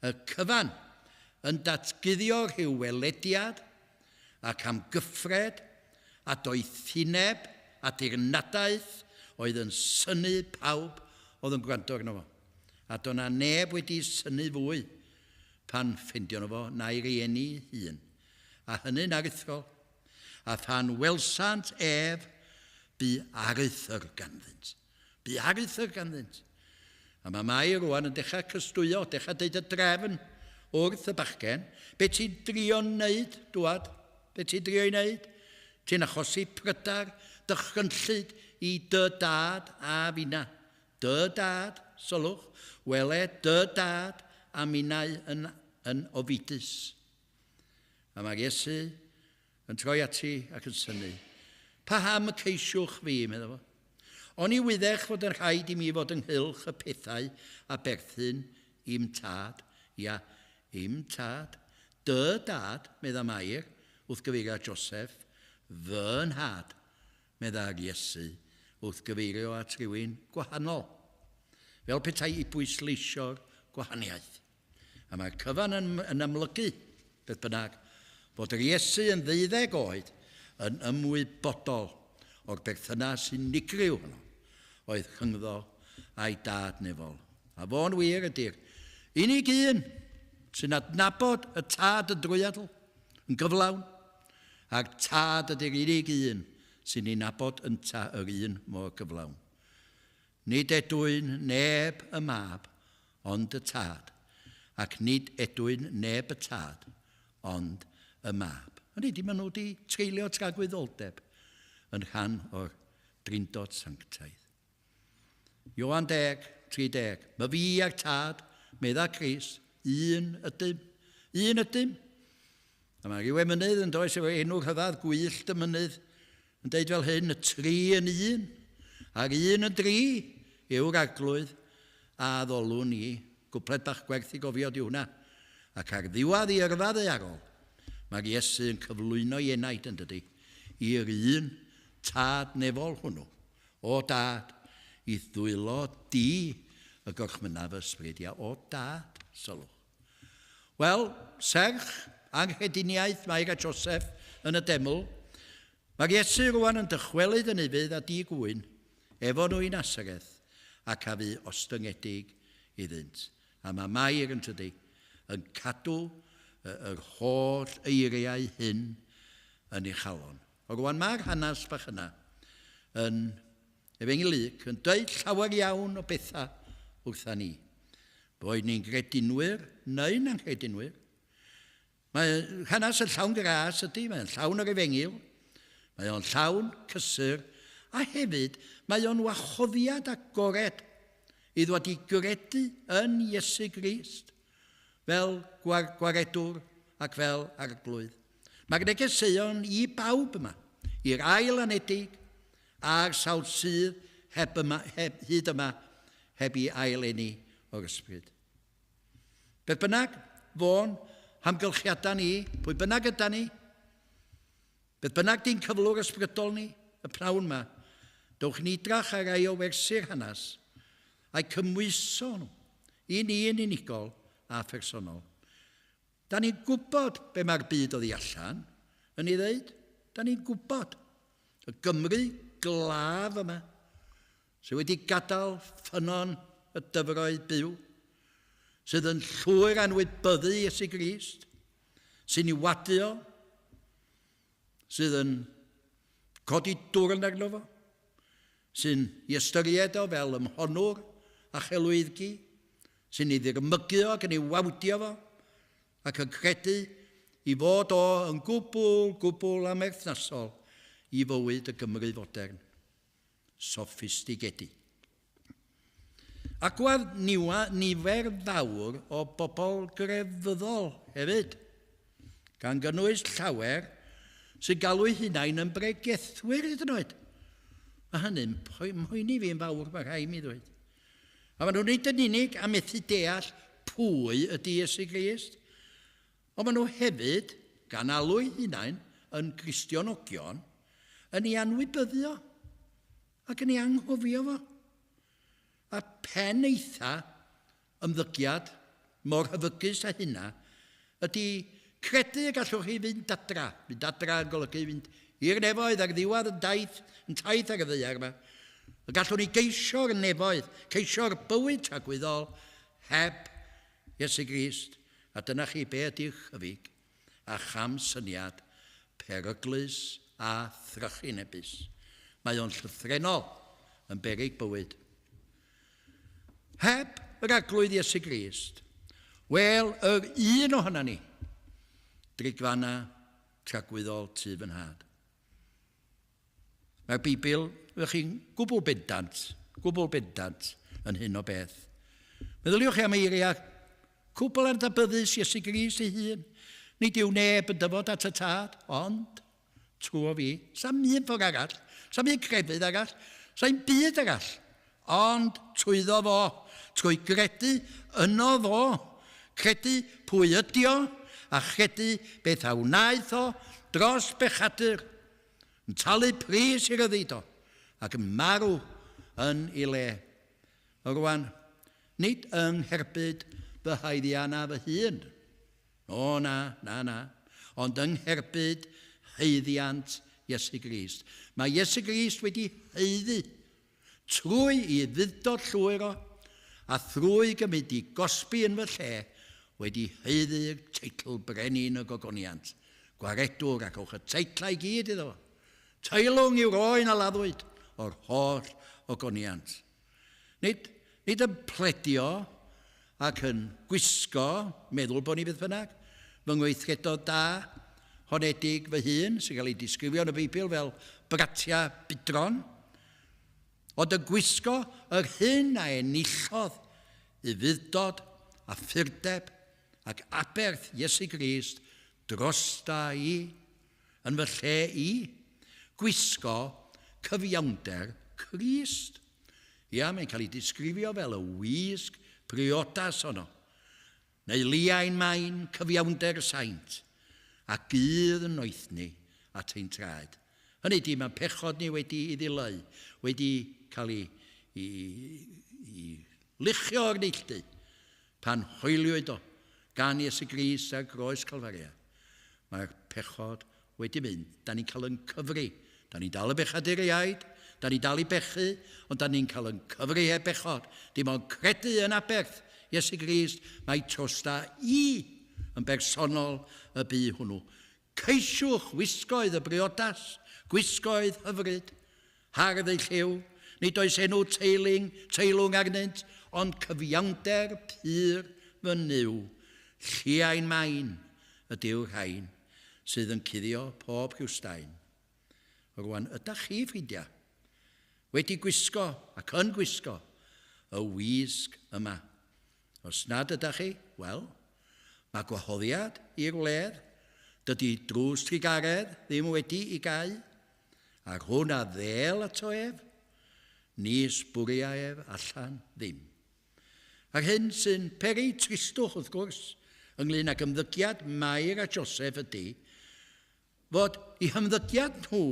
Y cyfan yn datguddio rhyw welediad ac amgyffred a doethineb a dirnadaeth oedd yn synnu pawb oedd yn gwrando arno fo. A do'na neb wedi synnu fwy pan ffeindio nhw fo na'i rieni hun. A hynny'n aruthrol. A phan welsant ef, bu aruthr ganddynt. Bu aruthr ganddynt. A mae Mai rwan yn dechrau cystwyo, dechrau deud y drefn wrth y bachgen. Be ti'n drio wneud, dwad? Be ti'n drio i wneud? Ti'n achosi prydar, dychrynllyd i dy dad a finna. Dy dad, sylwch, wele dy dad a minnau yn, yn ofidus. A mae'r Iesu yn troi ati ac yn synnu. Paham y ceisiwch fi, meddai fo. Oni wyddech fod yn rhaid i mi fod ynghylch y pethau a berthyn i'm tad? Ia, i'm tad. Dy dad, medda Mair, wrth gyfeirio at Joseph, fy nhad, medda'r Iesu, wrth gyfeirio at rywun gwahanol. Fel petai i bwysleisio'r gwahaniaeth. A mae'r cyfan yn, yn amlygu, beth bynnag, fod yr Iesu yn ddeuddeg oed yn ymwybodol o'r berthynas unigryw honno oedd rhyngddo a'i dad nefol. A fo'n wir ydy'r unig un sy'n adnabod y tad yn drwyadl, yn gyflawn, a'r tad ydy'r unig un sy'n ei nabod ynta yr un mor gyflawn. Nid edwyn neb y mab, ond y tad, ac nid edwyn neb y tad, ond y mab. Hynny ydi, maen nhw wedi treulio tragwyddoldeb yn rhan o'r Drindod Sanctaidd. Ioan 10, 30. Mae fi a'r tad, medda Crist, un ydym. Un ydym. A mae rhyw emynydd yn does efo enw rhyfedd gwyllt y mynydd yn deud fel hyn, y tri yn un, a'r un yn dri yw'r arglwydd a addolwn ni. Gwpled bach gwerth i gofio di hwnna. Ac ar ddiwedd ei yrfa ddaearol, mae'r Iesu yn cyflwyno ei enaid yn dydy, i'r un tad nefol hwnnw. O dad, i ddwylo di y gorchmynnaf ysbryd, ia, o dad, sylwch. Wel, serch anghrediniaeth Mair a Joseph yn y deml, mae'r Iesu rwan yn dychwelyd yn ufudd a di-gŵyn efo nhw i Nasareth ac a fu ostyngedig iddynt. A mae Mair yn tydi, yn cadw yr holl eiriau hyn yn ei chalon. O rwan mae'r hanes bach yna yn Efengyl Luc yn dweud llawer iawn o bethau wrtha ni. Boed ni'n gredinwyr neu'n anghredinwyr. Mae hanes yn llawn gras ydy, mae'n llawn o'r efengyl, mae o'n llawn cysur, a hefyd mae o'n wahoddiad agored i ddod i gredu yn Iesu Grist fel gwaredwr ac fel arglwydd. Mae'r negeseuon i bawb yma, i'r ail anedig a'r sawl sydd heb yma, heb, hyd yma heb i ail eni o'r ysbryd. Beth bynnag, fo'n hamgylchiadau ni, pwy bynnag yda ni, beth bynnag di'n cyflwr ysbrydol ni, y pnawn yma, dowch ni drach ar rai o wersi'r hanes, a'i cymwyso nhw, i ni yn unigol a phersonol. Da ni'n gwybod be mae'r byd oddi allan yn ei ddeud. Da ni'n gwybod. Y Gymru glaf yma, sydd wedi gadael ffynnon y dyfroedd byw, sydd yn llwyr anwybyddu Iesu Grist, sy'n ei wadu o, sydd yn codi dwrn arno fo, sy'n ei ystyried o fel ymhonwr a chelwyddgi, sy'n ei ddirmygu o ac yn ei wawdio fo, ac yn credu i fod o yn gwbl, gwbl amherthnasol i fywyd y Gymru fodern, soffistigedig. Ac oedd nifer fawr o bobl grefyddol hefyd, gan gynnwys llawer sy'n galw'u hunain yn bregethwyr hyd yn oed. Mae hynny'n mhoeni fi'n fawr, mae rhaid mi ddweud. A maen nhw'n nid yn unig am methu deall pwy ydy Iesu Grist, ond maen nhw hefyd, gan alw'u hunain yn Gristionogion, yn ei anwybyddu o ac yn ei anghofio fo. A pen eitha ymddygiad mor hyfygus â hynna ydy credu y gallwch chi fynd adra. Fynd adra yn golygu fynd i'r nefoedd ar ddiwedd yn daith, yn taith ar y ddaear yma. Y gallwn ni geisio'r nefoedd, ceisio'r bywyd tragwyddol heb Iesu Grist. A dyna chi be ydy'ch chyfig a cham syniad peryglus a thrychinebus. Mae o'n llythrennol yn beryg bywyd. Heb yr Arglwydd Iesu Grist, wel, yr un ohono ni, drigfanna tragwyddol tu fy nhad. Mae'r Beibl, ydych chi'n gwbl bendant, gwbl bendant yn hyn o beth. Meddyliwch chi am eiriau cwbl adnabyddus Iesu Grist ei hun. Nid yw neb yn dyfod at y tad, ond trwy fi. Sa'm un ffordd arall, sa'm un crefydd arall, sa'm byd arall, ond trwyddo fo, trwy gredu yno fo, credu pwy ydi o, a chredu beth a wnaeth o dros bechadur, yn talu pris i ryddid o, ac yn marw yn ei le. Rwan, nid yng ngherbyd fy haeddiannau fy hun. O, na, na, na. Ond yng ngherbyd haeddiant Iesu Grist. Mae Iesu Grist wedi haeddu trwy i ufudd-dod llwyr o, a thrwy gymryd i gosbi yn fy lle, wedi haeddu'r teitl Brenin y Gogoniant. Gwaredwr, ac ewch y teitlau i gyd iddo fo. Teilwng yw'r oen a laddwyd o'r holl ogoniant. Nid, nid yn pledio ac yn gwisgo, meddwl bod ni beth bynnag, fy ngweithredodd da, honedig fy hun, sy'n cael ei disgrifio yn y Beibl fel bratia budron, ond yn gwisgo yr hyn a enillodd ufudd-dod a phurdeb ac aberth Iesu Grist drosta i, yn fy lle i, gwisgo cyfiawnder Crist. Ia, mae'n cael ei disgrifio fel y wisg priodas honno, neu liain main cyfiawnder y saint, a gydd yn noethni at ein traed. Hynny ydy, mae pechod ni wedi ei ddileu, wedi cael ei, ei, ei luchio o'r neilltu, Pan hoeliwyd o gan Iesu Grist ar groes Calfaria, mae'r pechod wedi mynd. Da ni'n cael yn cyfri. Da ni'n dal y bechaduriaid, da ni'n dal i bechu, ond da ni'n cael yn cyfri heb bechod. Dim ond credu yn aberth Iesu Grist, mae trosta i yn bersonol y bu hwnnw. Ceisiwch wisgoedd y briodas, gwisgoedd hyfryd, hardd eu lliw, nid oes enw teiling, teilwng arnynt, ond cyfiawnder pur fy Nuw, lliain main ydyw'r rhain sydd yn cuddio pob rhyw staen. Rwan, ydach chi, ffrindiau, wedi gwisgo ac yn gwisgo y wisg yma? Os nad ydach chi, wel, mae gwahoddiad i'r wledd, dydy drws trugaredd ddim wedi i gau, a'r hwn a ddêl ato ef, nis bwria ef allan ddim. A'r hyn sy'n peri tristwch, wrth gwrs, ynglyn ag ymddygiad Mair a Joseph ydy, fod eu hymddygiad nhw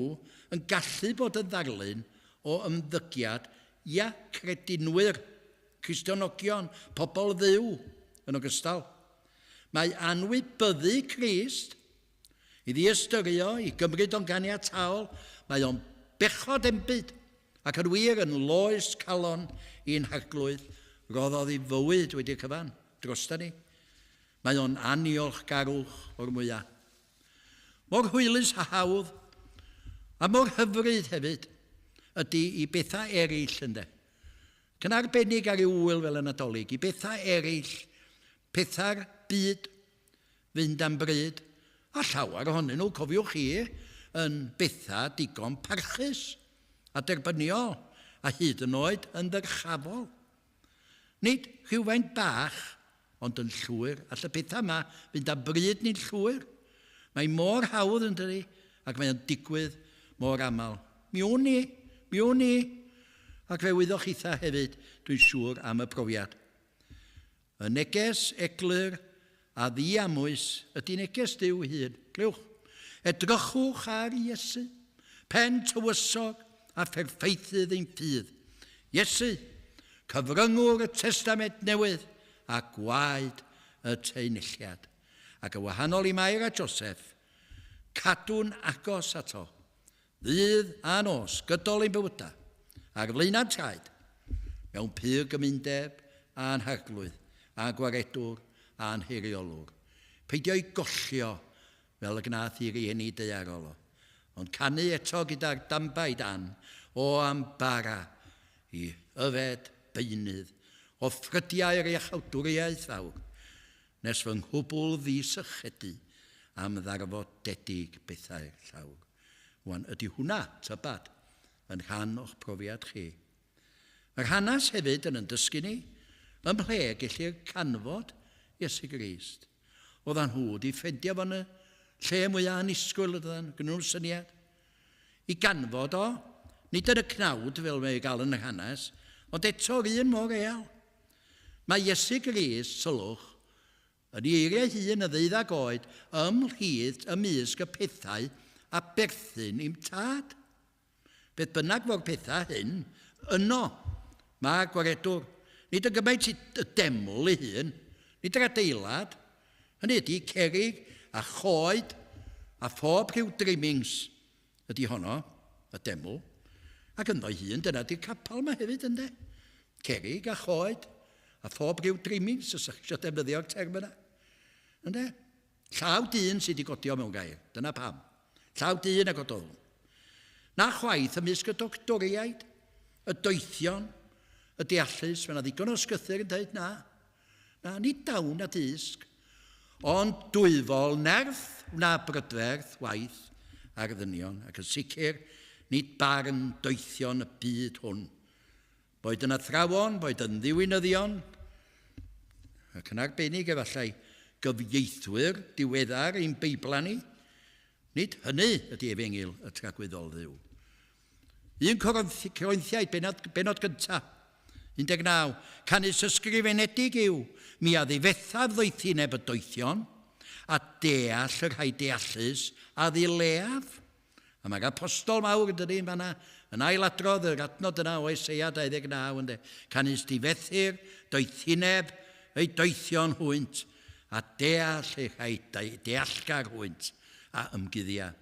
yn gallu bod yn ddarlun o ymddygiad ia credinwyr, Cristionogion, pobl Dduw yn ogystal. Mae anwybyddu Crist, i ddiystyrio, i gymryd o'n ganiataol, mae o'n bechod enbyd, ac yn wir yn loes calon i'n Harglwydd, roddodd ei fywyd wedi'r cyfan drosta ni. Mae o'n anniolchgarwch o'r mwyaf. Mor hwylus a hawdd, a mor hyfryd hefyd, ydy i bethau eraill, ynde. Ac yn arbennig ar ryw ŵyl fel y Nadolig, i bethau eraill, pethau'r byd, fynd am bryd, a llawer ohonyn nhw, cofiwch chi, yn bethau digon parchus a derbyniol, a hyd yn oed yn ddyrchafol. Nid rhywfaint bach, ond yn llwyr. All y pethau yma fynd â bryd ni'n llwyr. Mae mor hawdd yn dydi, ac mae o'n digwydd mor aml. Mi wn i, mi wn i. Ac fe wyddoch chitha hefyd, dwi'n siŵr, am y profiad. Y neges eglur a ddiamwys ydy neges Duw hun. Clywch. Edrychwch ar Iesu, pen tywysog a pherffeithydd ein ffydd. Iesu, cyfryngwr y Testament Newydd a gwaed y teunelliad. Ac yn wahanol i Mair a Joseph, cadw'n agos ato, ddydd a nos, gydol ein bywydau, ar flaenau'n traed, mewn pur gymundeb a'n harglwydd, a'n gwaredwr a'n hiriolwr. Peidio i gollio fel y gnath i rieni daearol o, ond canu eto gyda'r dambaid an o am bara i yfed beunydd o ffrydiau'r iachawdwriaeth fawr, nes fy nghwbl ddisychedu am ddarfodedig bethau'r llawr. Wan, ydy hwnna, tybad, yn rhan o'ch profiad chi? Mae'r hanes hefyd yn dysgu ni ym mhle gellir canfod Iesu Grist. Oeddan nhw wedi ffendio fo'n y lle mwyaf annisgwyl ydyn nhw, nhw'n syniad. I ganfod o, nid yn y cnawd fel mae ei gael yn yr hanes, ond eto'r un mor real. Mae Iesu Grist, sylwch, yn ei eiriau hun y ddeuddag oed ymhlith ymysg y pethau a berthyn i'm tad. Beth bynnag fo'r pethau hyn, yno mae gwaredwr. Nid yn gymaint y deml ei hun, nid yr adeilad, hynny ydy cerrig a choed a phob rhyw trimmings ydy honno, y deml. Ac ynddo hun, dyna ydy'r capel yma hefyd, ynddo. Cerrig a choed a phob rhyw trimmings, os ydych eisiau defnyddio'r term yna. Ynddo? Llaw dyn sydd wedi godio mewn gair, dyna pam. Llaw dyn a gododd hwn. Na chwaith ymysg y doctoriaid, y doethion, y deallus, mae yna ddigon o ysgythyr yn dweud na. Na, nid dawn a dysg, ond dwyfol nerth wna brydferth waith ar ddynion, ac yn sicr nid barn doethion y byd hwn. Boed yn athrawon, boed yn ddiwinyddion, ac yn arbennig efallai gyfieithwyr diweddar ein Beiblau ni, nid hynny ydy efengyl y tragwyddol Dduw. 1 Corinthiaid, benod, benod gyntaf, 19. Canys ysgrifenedig yw, mi a ddifethaf ddoethineb y doethion, a deall y rhai deallus a ddileaf. A mae'r apostol mawr yn dydy yn fanna, yn ailadrodd yr adnod yna o Eseia 29 ynddo. Canys difethir doethineb ei doethion hwynt, a deall ei rhai deallgar hwynt a ymguddia.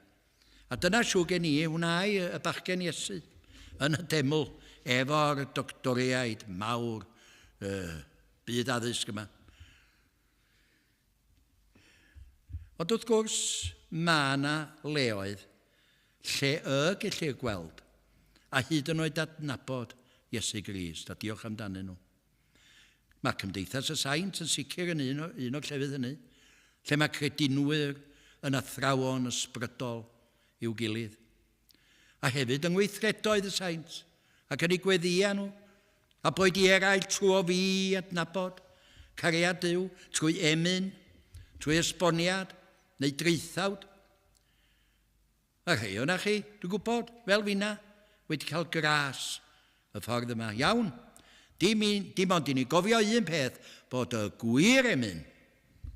A dyna siw gen i wnai y bachgen Iesu yn y deml efo'r doctoriaid mawr byd addysg yma. Ond wrth gwrs, mae yna leoedd lle y gellir gweld a hyd yn oed adnabod Iesu Grist, a diolch amdanyn nhw. Mae Cymdeithas y Saint yn sicr yn un, o, un o'r llefydd hynny, lle mae credinwyr yn athrawon ysbrydol i'w gilydd. A hefyd yng ngweithredoedd y saint, ac yn eu gweddïau nhw, a boed i eraill trwy fi adnabod cariad Duw, trwy emyn, trwy esboniad, neu draethawd. Mae rhai o'na chi, dwi'n gwybod, fel finna, wedi cael gras y ffordd yma. Iawn, dim, un, dim ond i ni gofio un peth, bod y gwir emyn,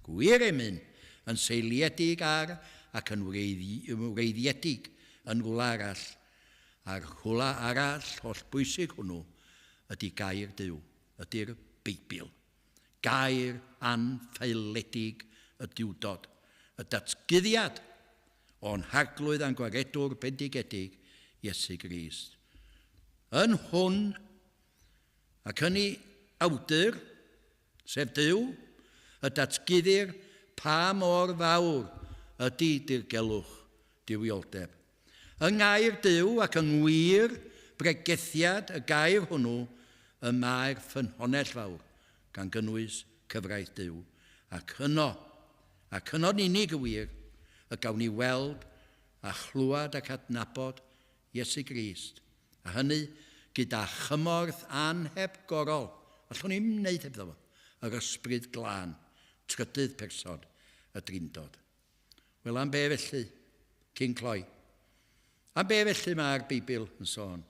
gwir emyn, yn seiliedig ar ac yn wreiddiedig yn rhywle arall. A'r rhywle arall holl bwysig hwnnw ydy gair Duw, ydy'r Beibl. Gair anffaeledig y Duwdod, y datguddiad o'n Harglwydd a'n Gwaredwr bendigedig, Iesu Grist. Yn hwn, ac yn ei awdur, sef Duw, y datguddir pa mor fawr ydy dirgelwch duwioldeb. Yng ngair Duw ac yng ngwir bregethiad y gair hwnnw y mae'r ffynhonnell fawr, gan gynnwys cyfraith Duw, ac yno, ac yno'n unig y wir, y gawn ni weld a chlywed ac adnabod Iesu Grist, a hynny gyda chymorth anhepgorol, allwn ni'm wneud hebddo fo, yr Ysbryd Glân, trydydd person y Drindod. Wel, am be felly, cyn cloi? Am be felly mae'r Beibl yn sôn?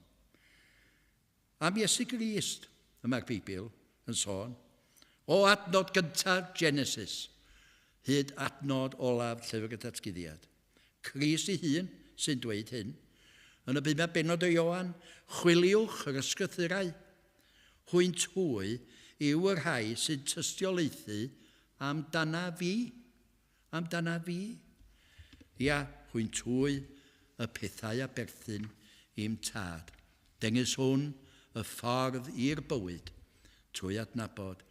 Am Iesu Grist y mae'r Beibl yn sôn. O adnod gyntaf Genesis, hyd adnod olaf Llyfr y Datguddiad. Crist ei hun sy'n dweud hyn. Yn y bumed bennod o Ioan, chwiliwch yr ysgrythurau. Hwynt hwy yw y rhai sy'n tystiolaethu amdana fi. Amdana fi? Ia, hwynt hwy y pethau a berthyn i'm tad. Dengys hwn y ffordd i'r bywyd trwy adnabod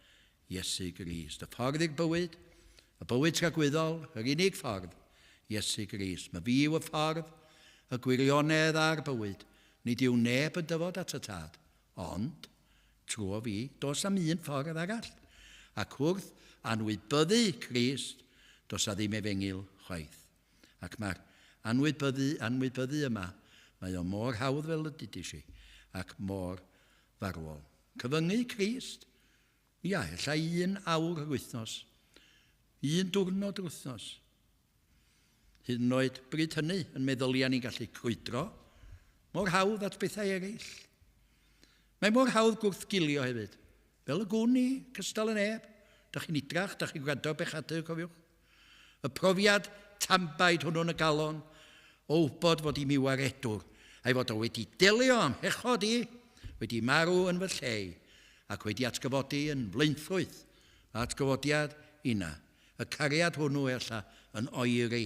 Iesu Grist. Y ffordd i'r bywyd, y bywyd tragwyddol, yr unig ffordd, Iesu Grist. Mae fi yw y ffordd, y gwirionedd a'r bywyd. Nid yw neb yn dyfod at y tad, ond trwy fi, does am un ffordd arall. Ac wrth anwybyddu Crist, does a ddim efengyl chwaith. Ac mae'r anwybyddu, anwybyddu yma, mae o mor hawdd fel y dudis i, ac mor farwol. Cyfyngu Crist? Ia, ella un awr yr wythnos, un diwrnod yr wythnos. Hyd yn oed bryd hynny yn meddyliau ni'n gallu crwydro, mor hawdd at bethau eraill. Mae mor hawdd gwrthgilio hefyd. Fel y gwn i, cystal y neb. Da chi'n idrach, da chi'n gwrando ar bechadur, cofiwch. Y profiad tanbaid hwnnw'n y galon, o wybod fod i mi waredwr, a'i fod o wedi delio am mhechod i, wedi marw yn fy lle i, ac wedi atgyfodi yn flaenffrwyth, atgyfodiad inna. Y cariad hwnnw ella yn oeri,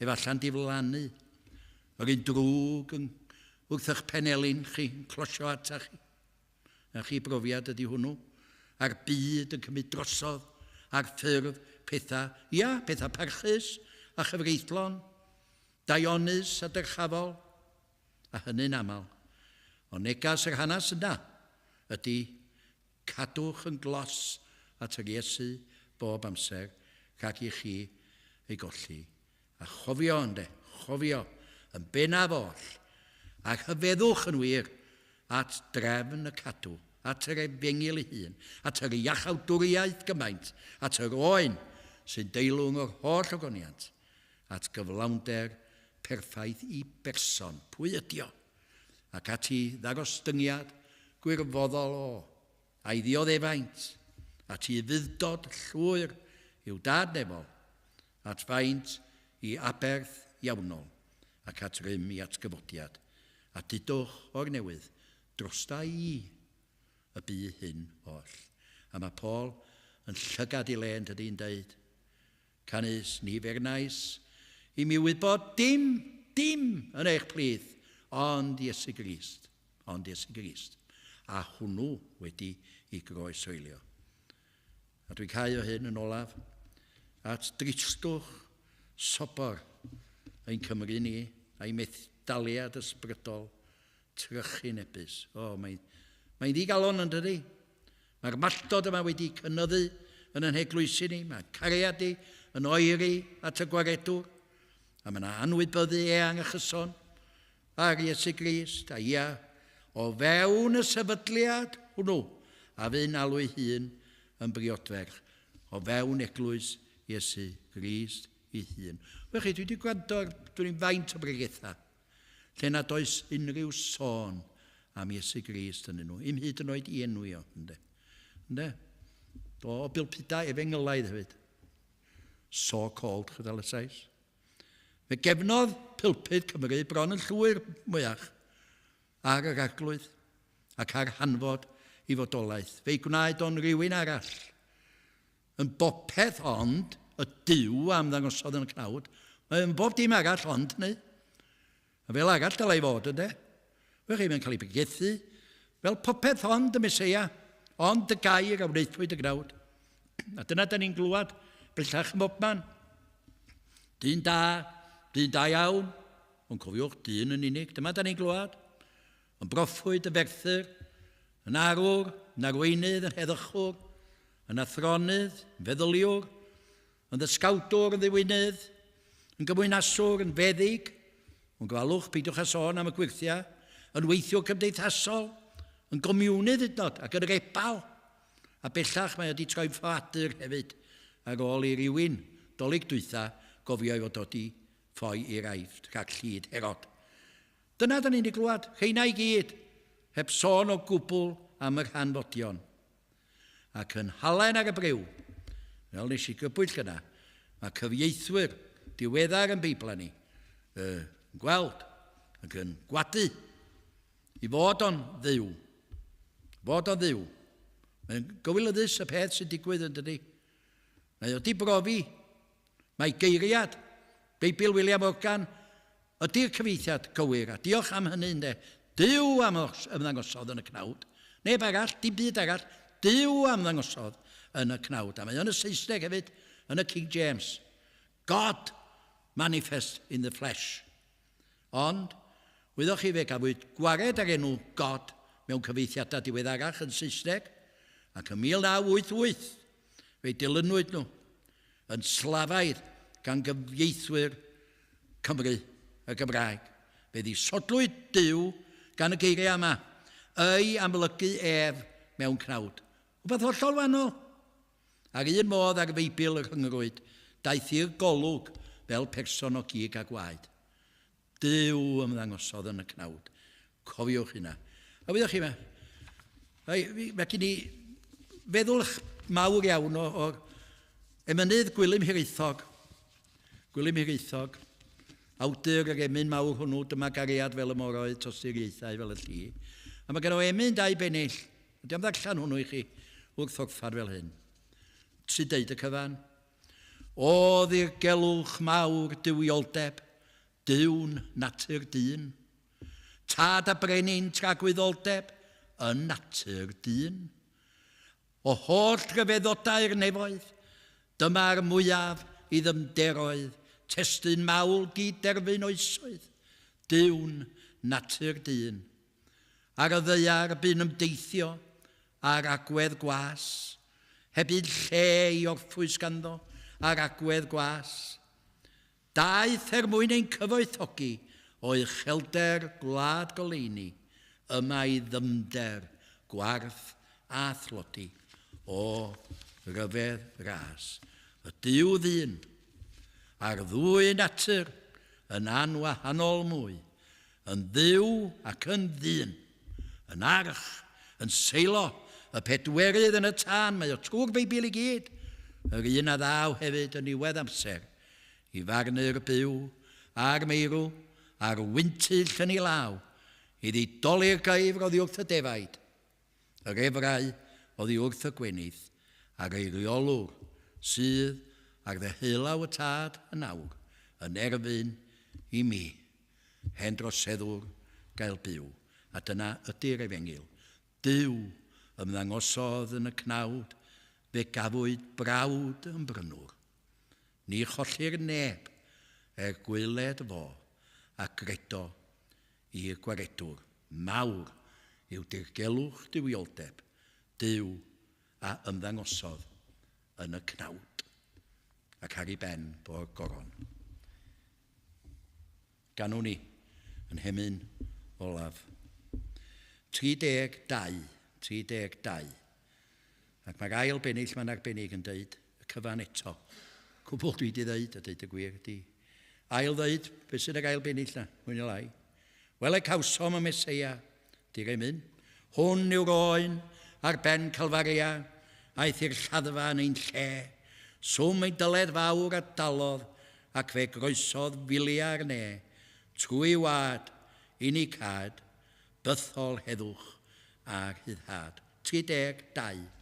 efalla'n diflannu, yr un drwg yn wrth eich penelin chi, yn closio atach chi. Na chi brofiad ydy hwnnw. A'r byd yn cymryd drosodd ar ffurf pethau, ia, pethau parchus a chyfreithlon, daionus a dyrchafol, a hynny'n aml. Ond negas yr hanes yna ydy cadwch yn glos at yr Iesu bob amser rhag i chi ei golli. A chofio, ynde, chofio, yn bennaf oll, a rhyfeddwch yn wir at drefn y cadw, at yr efengyl ei hun, at yr iachawdwriaeth gymaint, at yr oen sy'n deilwng o'r holl ogoniant, at gyflawnder perffaith i berson, pwy ydi o, ac at i ddarostyngiad gwirfoddol o, a'i ddioddefaint, at i ufudd-dod llwyr i'w dad nefol, at faint i aberth iawnol, ac at rym i atgyfodiad, a dudwch o'r newydd, drosta i y bu hyn oll. A mae Paul yn llygad i le yn tydi yn deud, Canys ni fernais i mi wybod dim, dim yn eich plith, ond Iesu Grist, ond Iesu Grist, a hwnnw wedi i groeshoelio. A dwi'n cau o hyn yn olaf at dristwch sobor ein Cymru ni a'i methdaliad ysbrydol trychinebus. O, mae'n mae ddigalon yn dydi? Mae'r malltod yma wedi cynyddu yn yn heglwysi ni, mae cariad ni yn oeri at y gwaredwr, a mae yna anwybyddu eang a chyson ar Iesu Grist, a ia, o fewn y sefydliad hwnnw, a fu'n alw'i hun yn briodferch, o fewn eglwys Iesu Grist ei hun. Wel chi, dwi wedi gwrando ar dwi'n faint o bregethau, lle nad oes unrhyw sôn am Iesu Grist yn nhw, im hyd yn oed i enwi o, ynde. Ynde? Do, o bilpudau efengylaidd hefyd. So-called, chydal y Sais. Fe gefnodd pulpud Cymru bron yn llwyr mwyach ar yr arglwydd ac ar hanfod i fodolaeth. Fe'i gwnaed o'n rhywun arall yn bopeth ond y Duw a ymddangosodd yn y cnawd. Mae yn bob dim arall ond hynny. A fel arall dylai fod, ynde? Fe chi, mae'n cael ei bregethu fel popeth ond y Meseia, ond y gair a wnaethpwyd y gnawd. A dyna da ni'n glwad bellach ym mhobman. Dyn da, dyn da iawn, ond cofiwch, dyn yn unig, dyma da ni'n glwad. Yn broffwyd, yn ferthyr, yn arwr, yn arweinydd, yn heddychwr, yn athronydd, yn feddyliwr, yn ddysgawdwr, yn ddiwinydd, yn gymwynaswr, yn feddyg, ond gofalwch, peidiwch â sôn am y gwyrthiau, yn weithiwr cymdeithasol, yn gomiwnydd hyd yn oed, ac yn rebal. A bellach mae wedi troi'n ffoadur hefyd, ar ôl i rywun, Dolig dwytha, gofio ei fod o 'di ffoi i'r Aifft rhag llid Herod. Dyna da ni'n ei glwad, rheina i gyd, heb sôn o gwbl am yr hanfodion. Ac yn halen ar y briw, fel nes i grybwyll gyna, mae cyfieithwyr diweddar yn Beiblau ni yn gweld ac yn gwadu i fod o'n dduw. Fod o'n dduw. Mae'n gywilyddus y peth sy'n digwydd yn dydi. Mae o di brofi. Mae geiriad Beibl William Morgan ydy'r cyfieithiad cywir, a diolch am hynny ynde. Duw am ymddangosodd yn y cnawd. Neb arall, dim byd arall, Duw am ddangosodd yn y cnawd. A mae yn y Saesneg hefyd, yn y King James. God manifest in the flesh. Ond, wyddoch chi fe gafwyd gwared ar enw God mewn cyfeithiadau diweddarach yn Saesneg, ac yn 1988 fe dilynwyd nhw yn slafaidd gan gyfieithwyr Cymru y Gymraeg. Fe ddisodlwyd Duw gan y geiriau yma, ei amlygu ef mewn cnawd. Wbeth hollol wahanol. Ar un modd ar Feibl y rhyngrwyd, daeth i'r golwg fel person o gig a gwaed. Duw ymddangosodd yn y cnawd. Cofiwch hynna. A wyddoch chi, mae gen i feddwl mawr iawn o'r emynydd Gwilym Hiraethog. Gwilym Hiraethog, awdur yr emyn mawr hwnnw, dyma gariad fel y moroedd, tosturiaethau fel y lli. A mae gen o emyn dau bennill. Dwi am ddarllen hwnnw i chi wrth orffan fel hyn. Sy'n deud y cyfan. O ddirgelwch mawr duwioldeb, Duw'n natur dyn. Tad a brenin tragwyddoldeb yn natur dyn. O holl ryfeddodau'r nefoedd, dyma'r mwyaf i ddyfnderoedd testun mawl gyd-derfyn oesoedd, Duw'n natur dyn. Ar y ddaear bu'n ymdeithio ar agwedd gwas, heb un lle i orffwys ganddo ar agwedd gwas. Daeth er mwyn ein cyfoethogi o uchelder gwlad goleuni, yma i ddyfnder gwarth a thlodi, o ryfedd ras y Duw ddyn, a'r ddwy natur yn anwahanol mwy, yn Dduw ac yn ddyn, yn arch, yn seilo, y pedwerydd yn y tân, mae o trwy'r Beibl i gyd, yr un a ddaw hefyd yn niwedd amser, i farnu'r byw a'r meirw, a'r wyntyll yn ei law, i ddidoli'r geifr oddi wrth y defaid, yr efrau oddi wrth y gwenith, a'r eiriolwr sydd ar ddeheulaw y tad yn awr, yn erfyn i mi, hen droseddwr, gael byw. A dyna ydy'r efengyl. Duw ymddangosodd yn y cnawd, fe gafwyd brawd yn brynwr. Ni chollir neb er gwaeled fo a gredo i'r Gwaredwr. Mawr yw dirgelwch duwioldeb Duw a ymddangosodd yn y cnawd. Ac ar ei ben bo'r goron. Ganwn ni yn hemyn olaf. 32, 32. Ac mae'r ail bennill ma'n arbennig yn deud y cyfan eto. Cwbl dwi di ddeud, a deud y gwir di. Ail ddeud, beth sy'n yr ail bennill na, mwy neu lai. Wele cawsom y Meseia, di'r emyn. Hwn yw'r oen ar ben Calfaria, aeth i'r lladdfa yn ein lle. Swm ei dyled fawr a dalodd, ac fe groesodd filiau'r ne, trwy wad, i ni cad, bythol heddwch a rhyddhad. 32.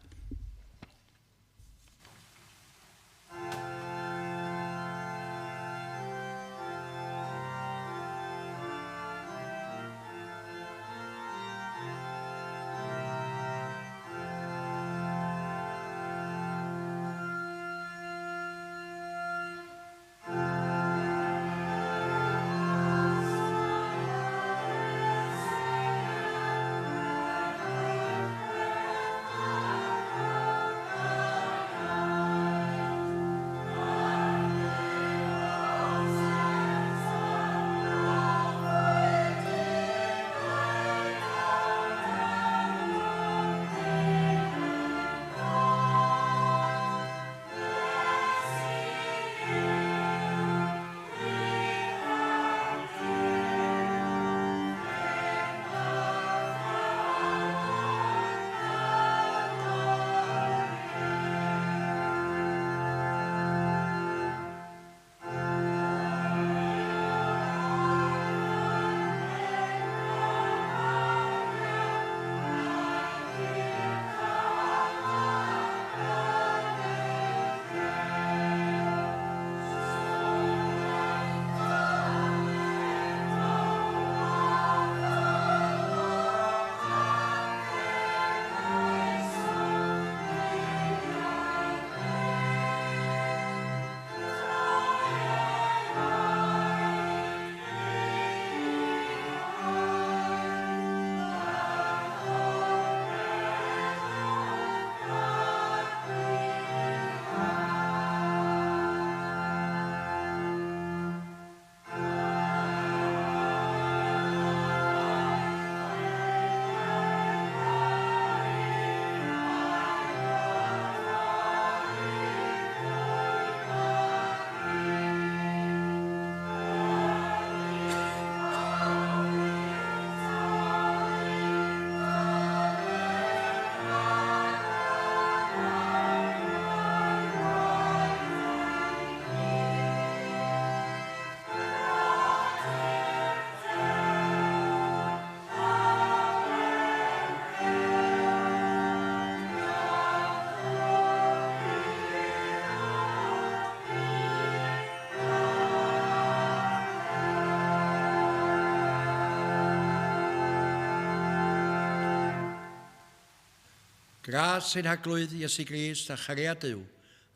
Gras ein Harglwydd Iesu Grist a chariad Duw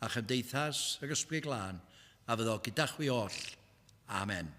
a chymdeithas yr Ysbryd Glân a fyddo gyda chwi oll. Amen.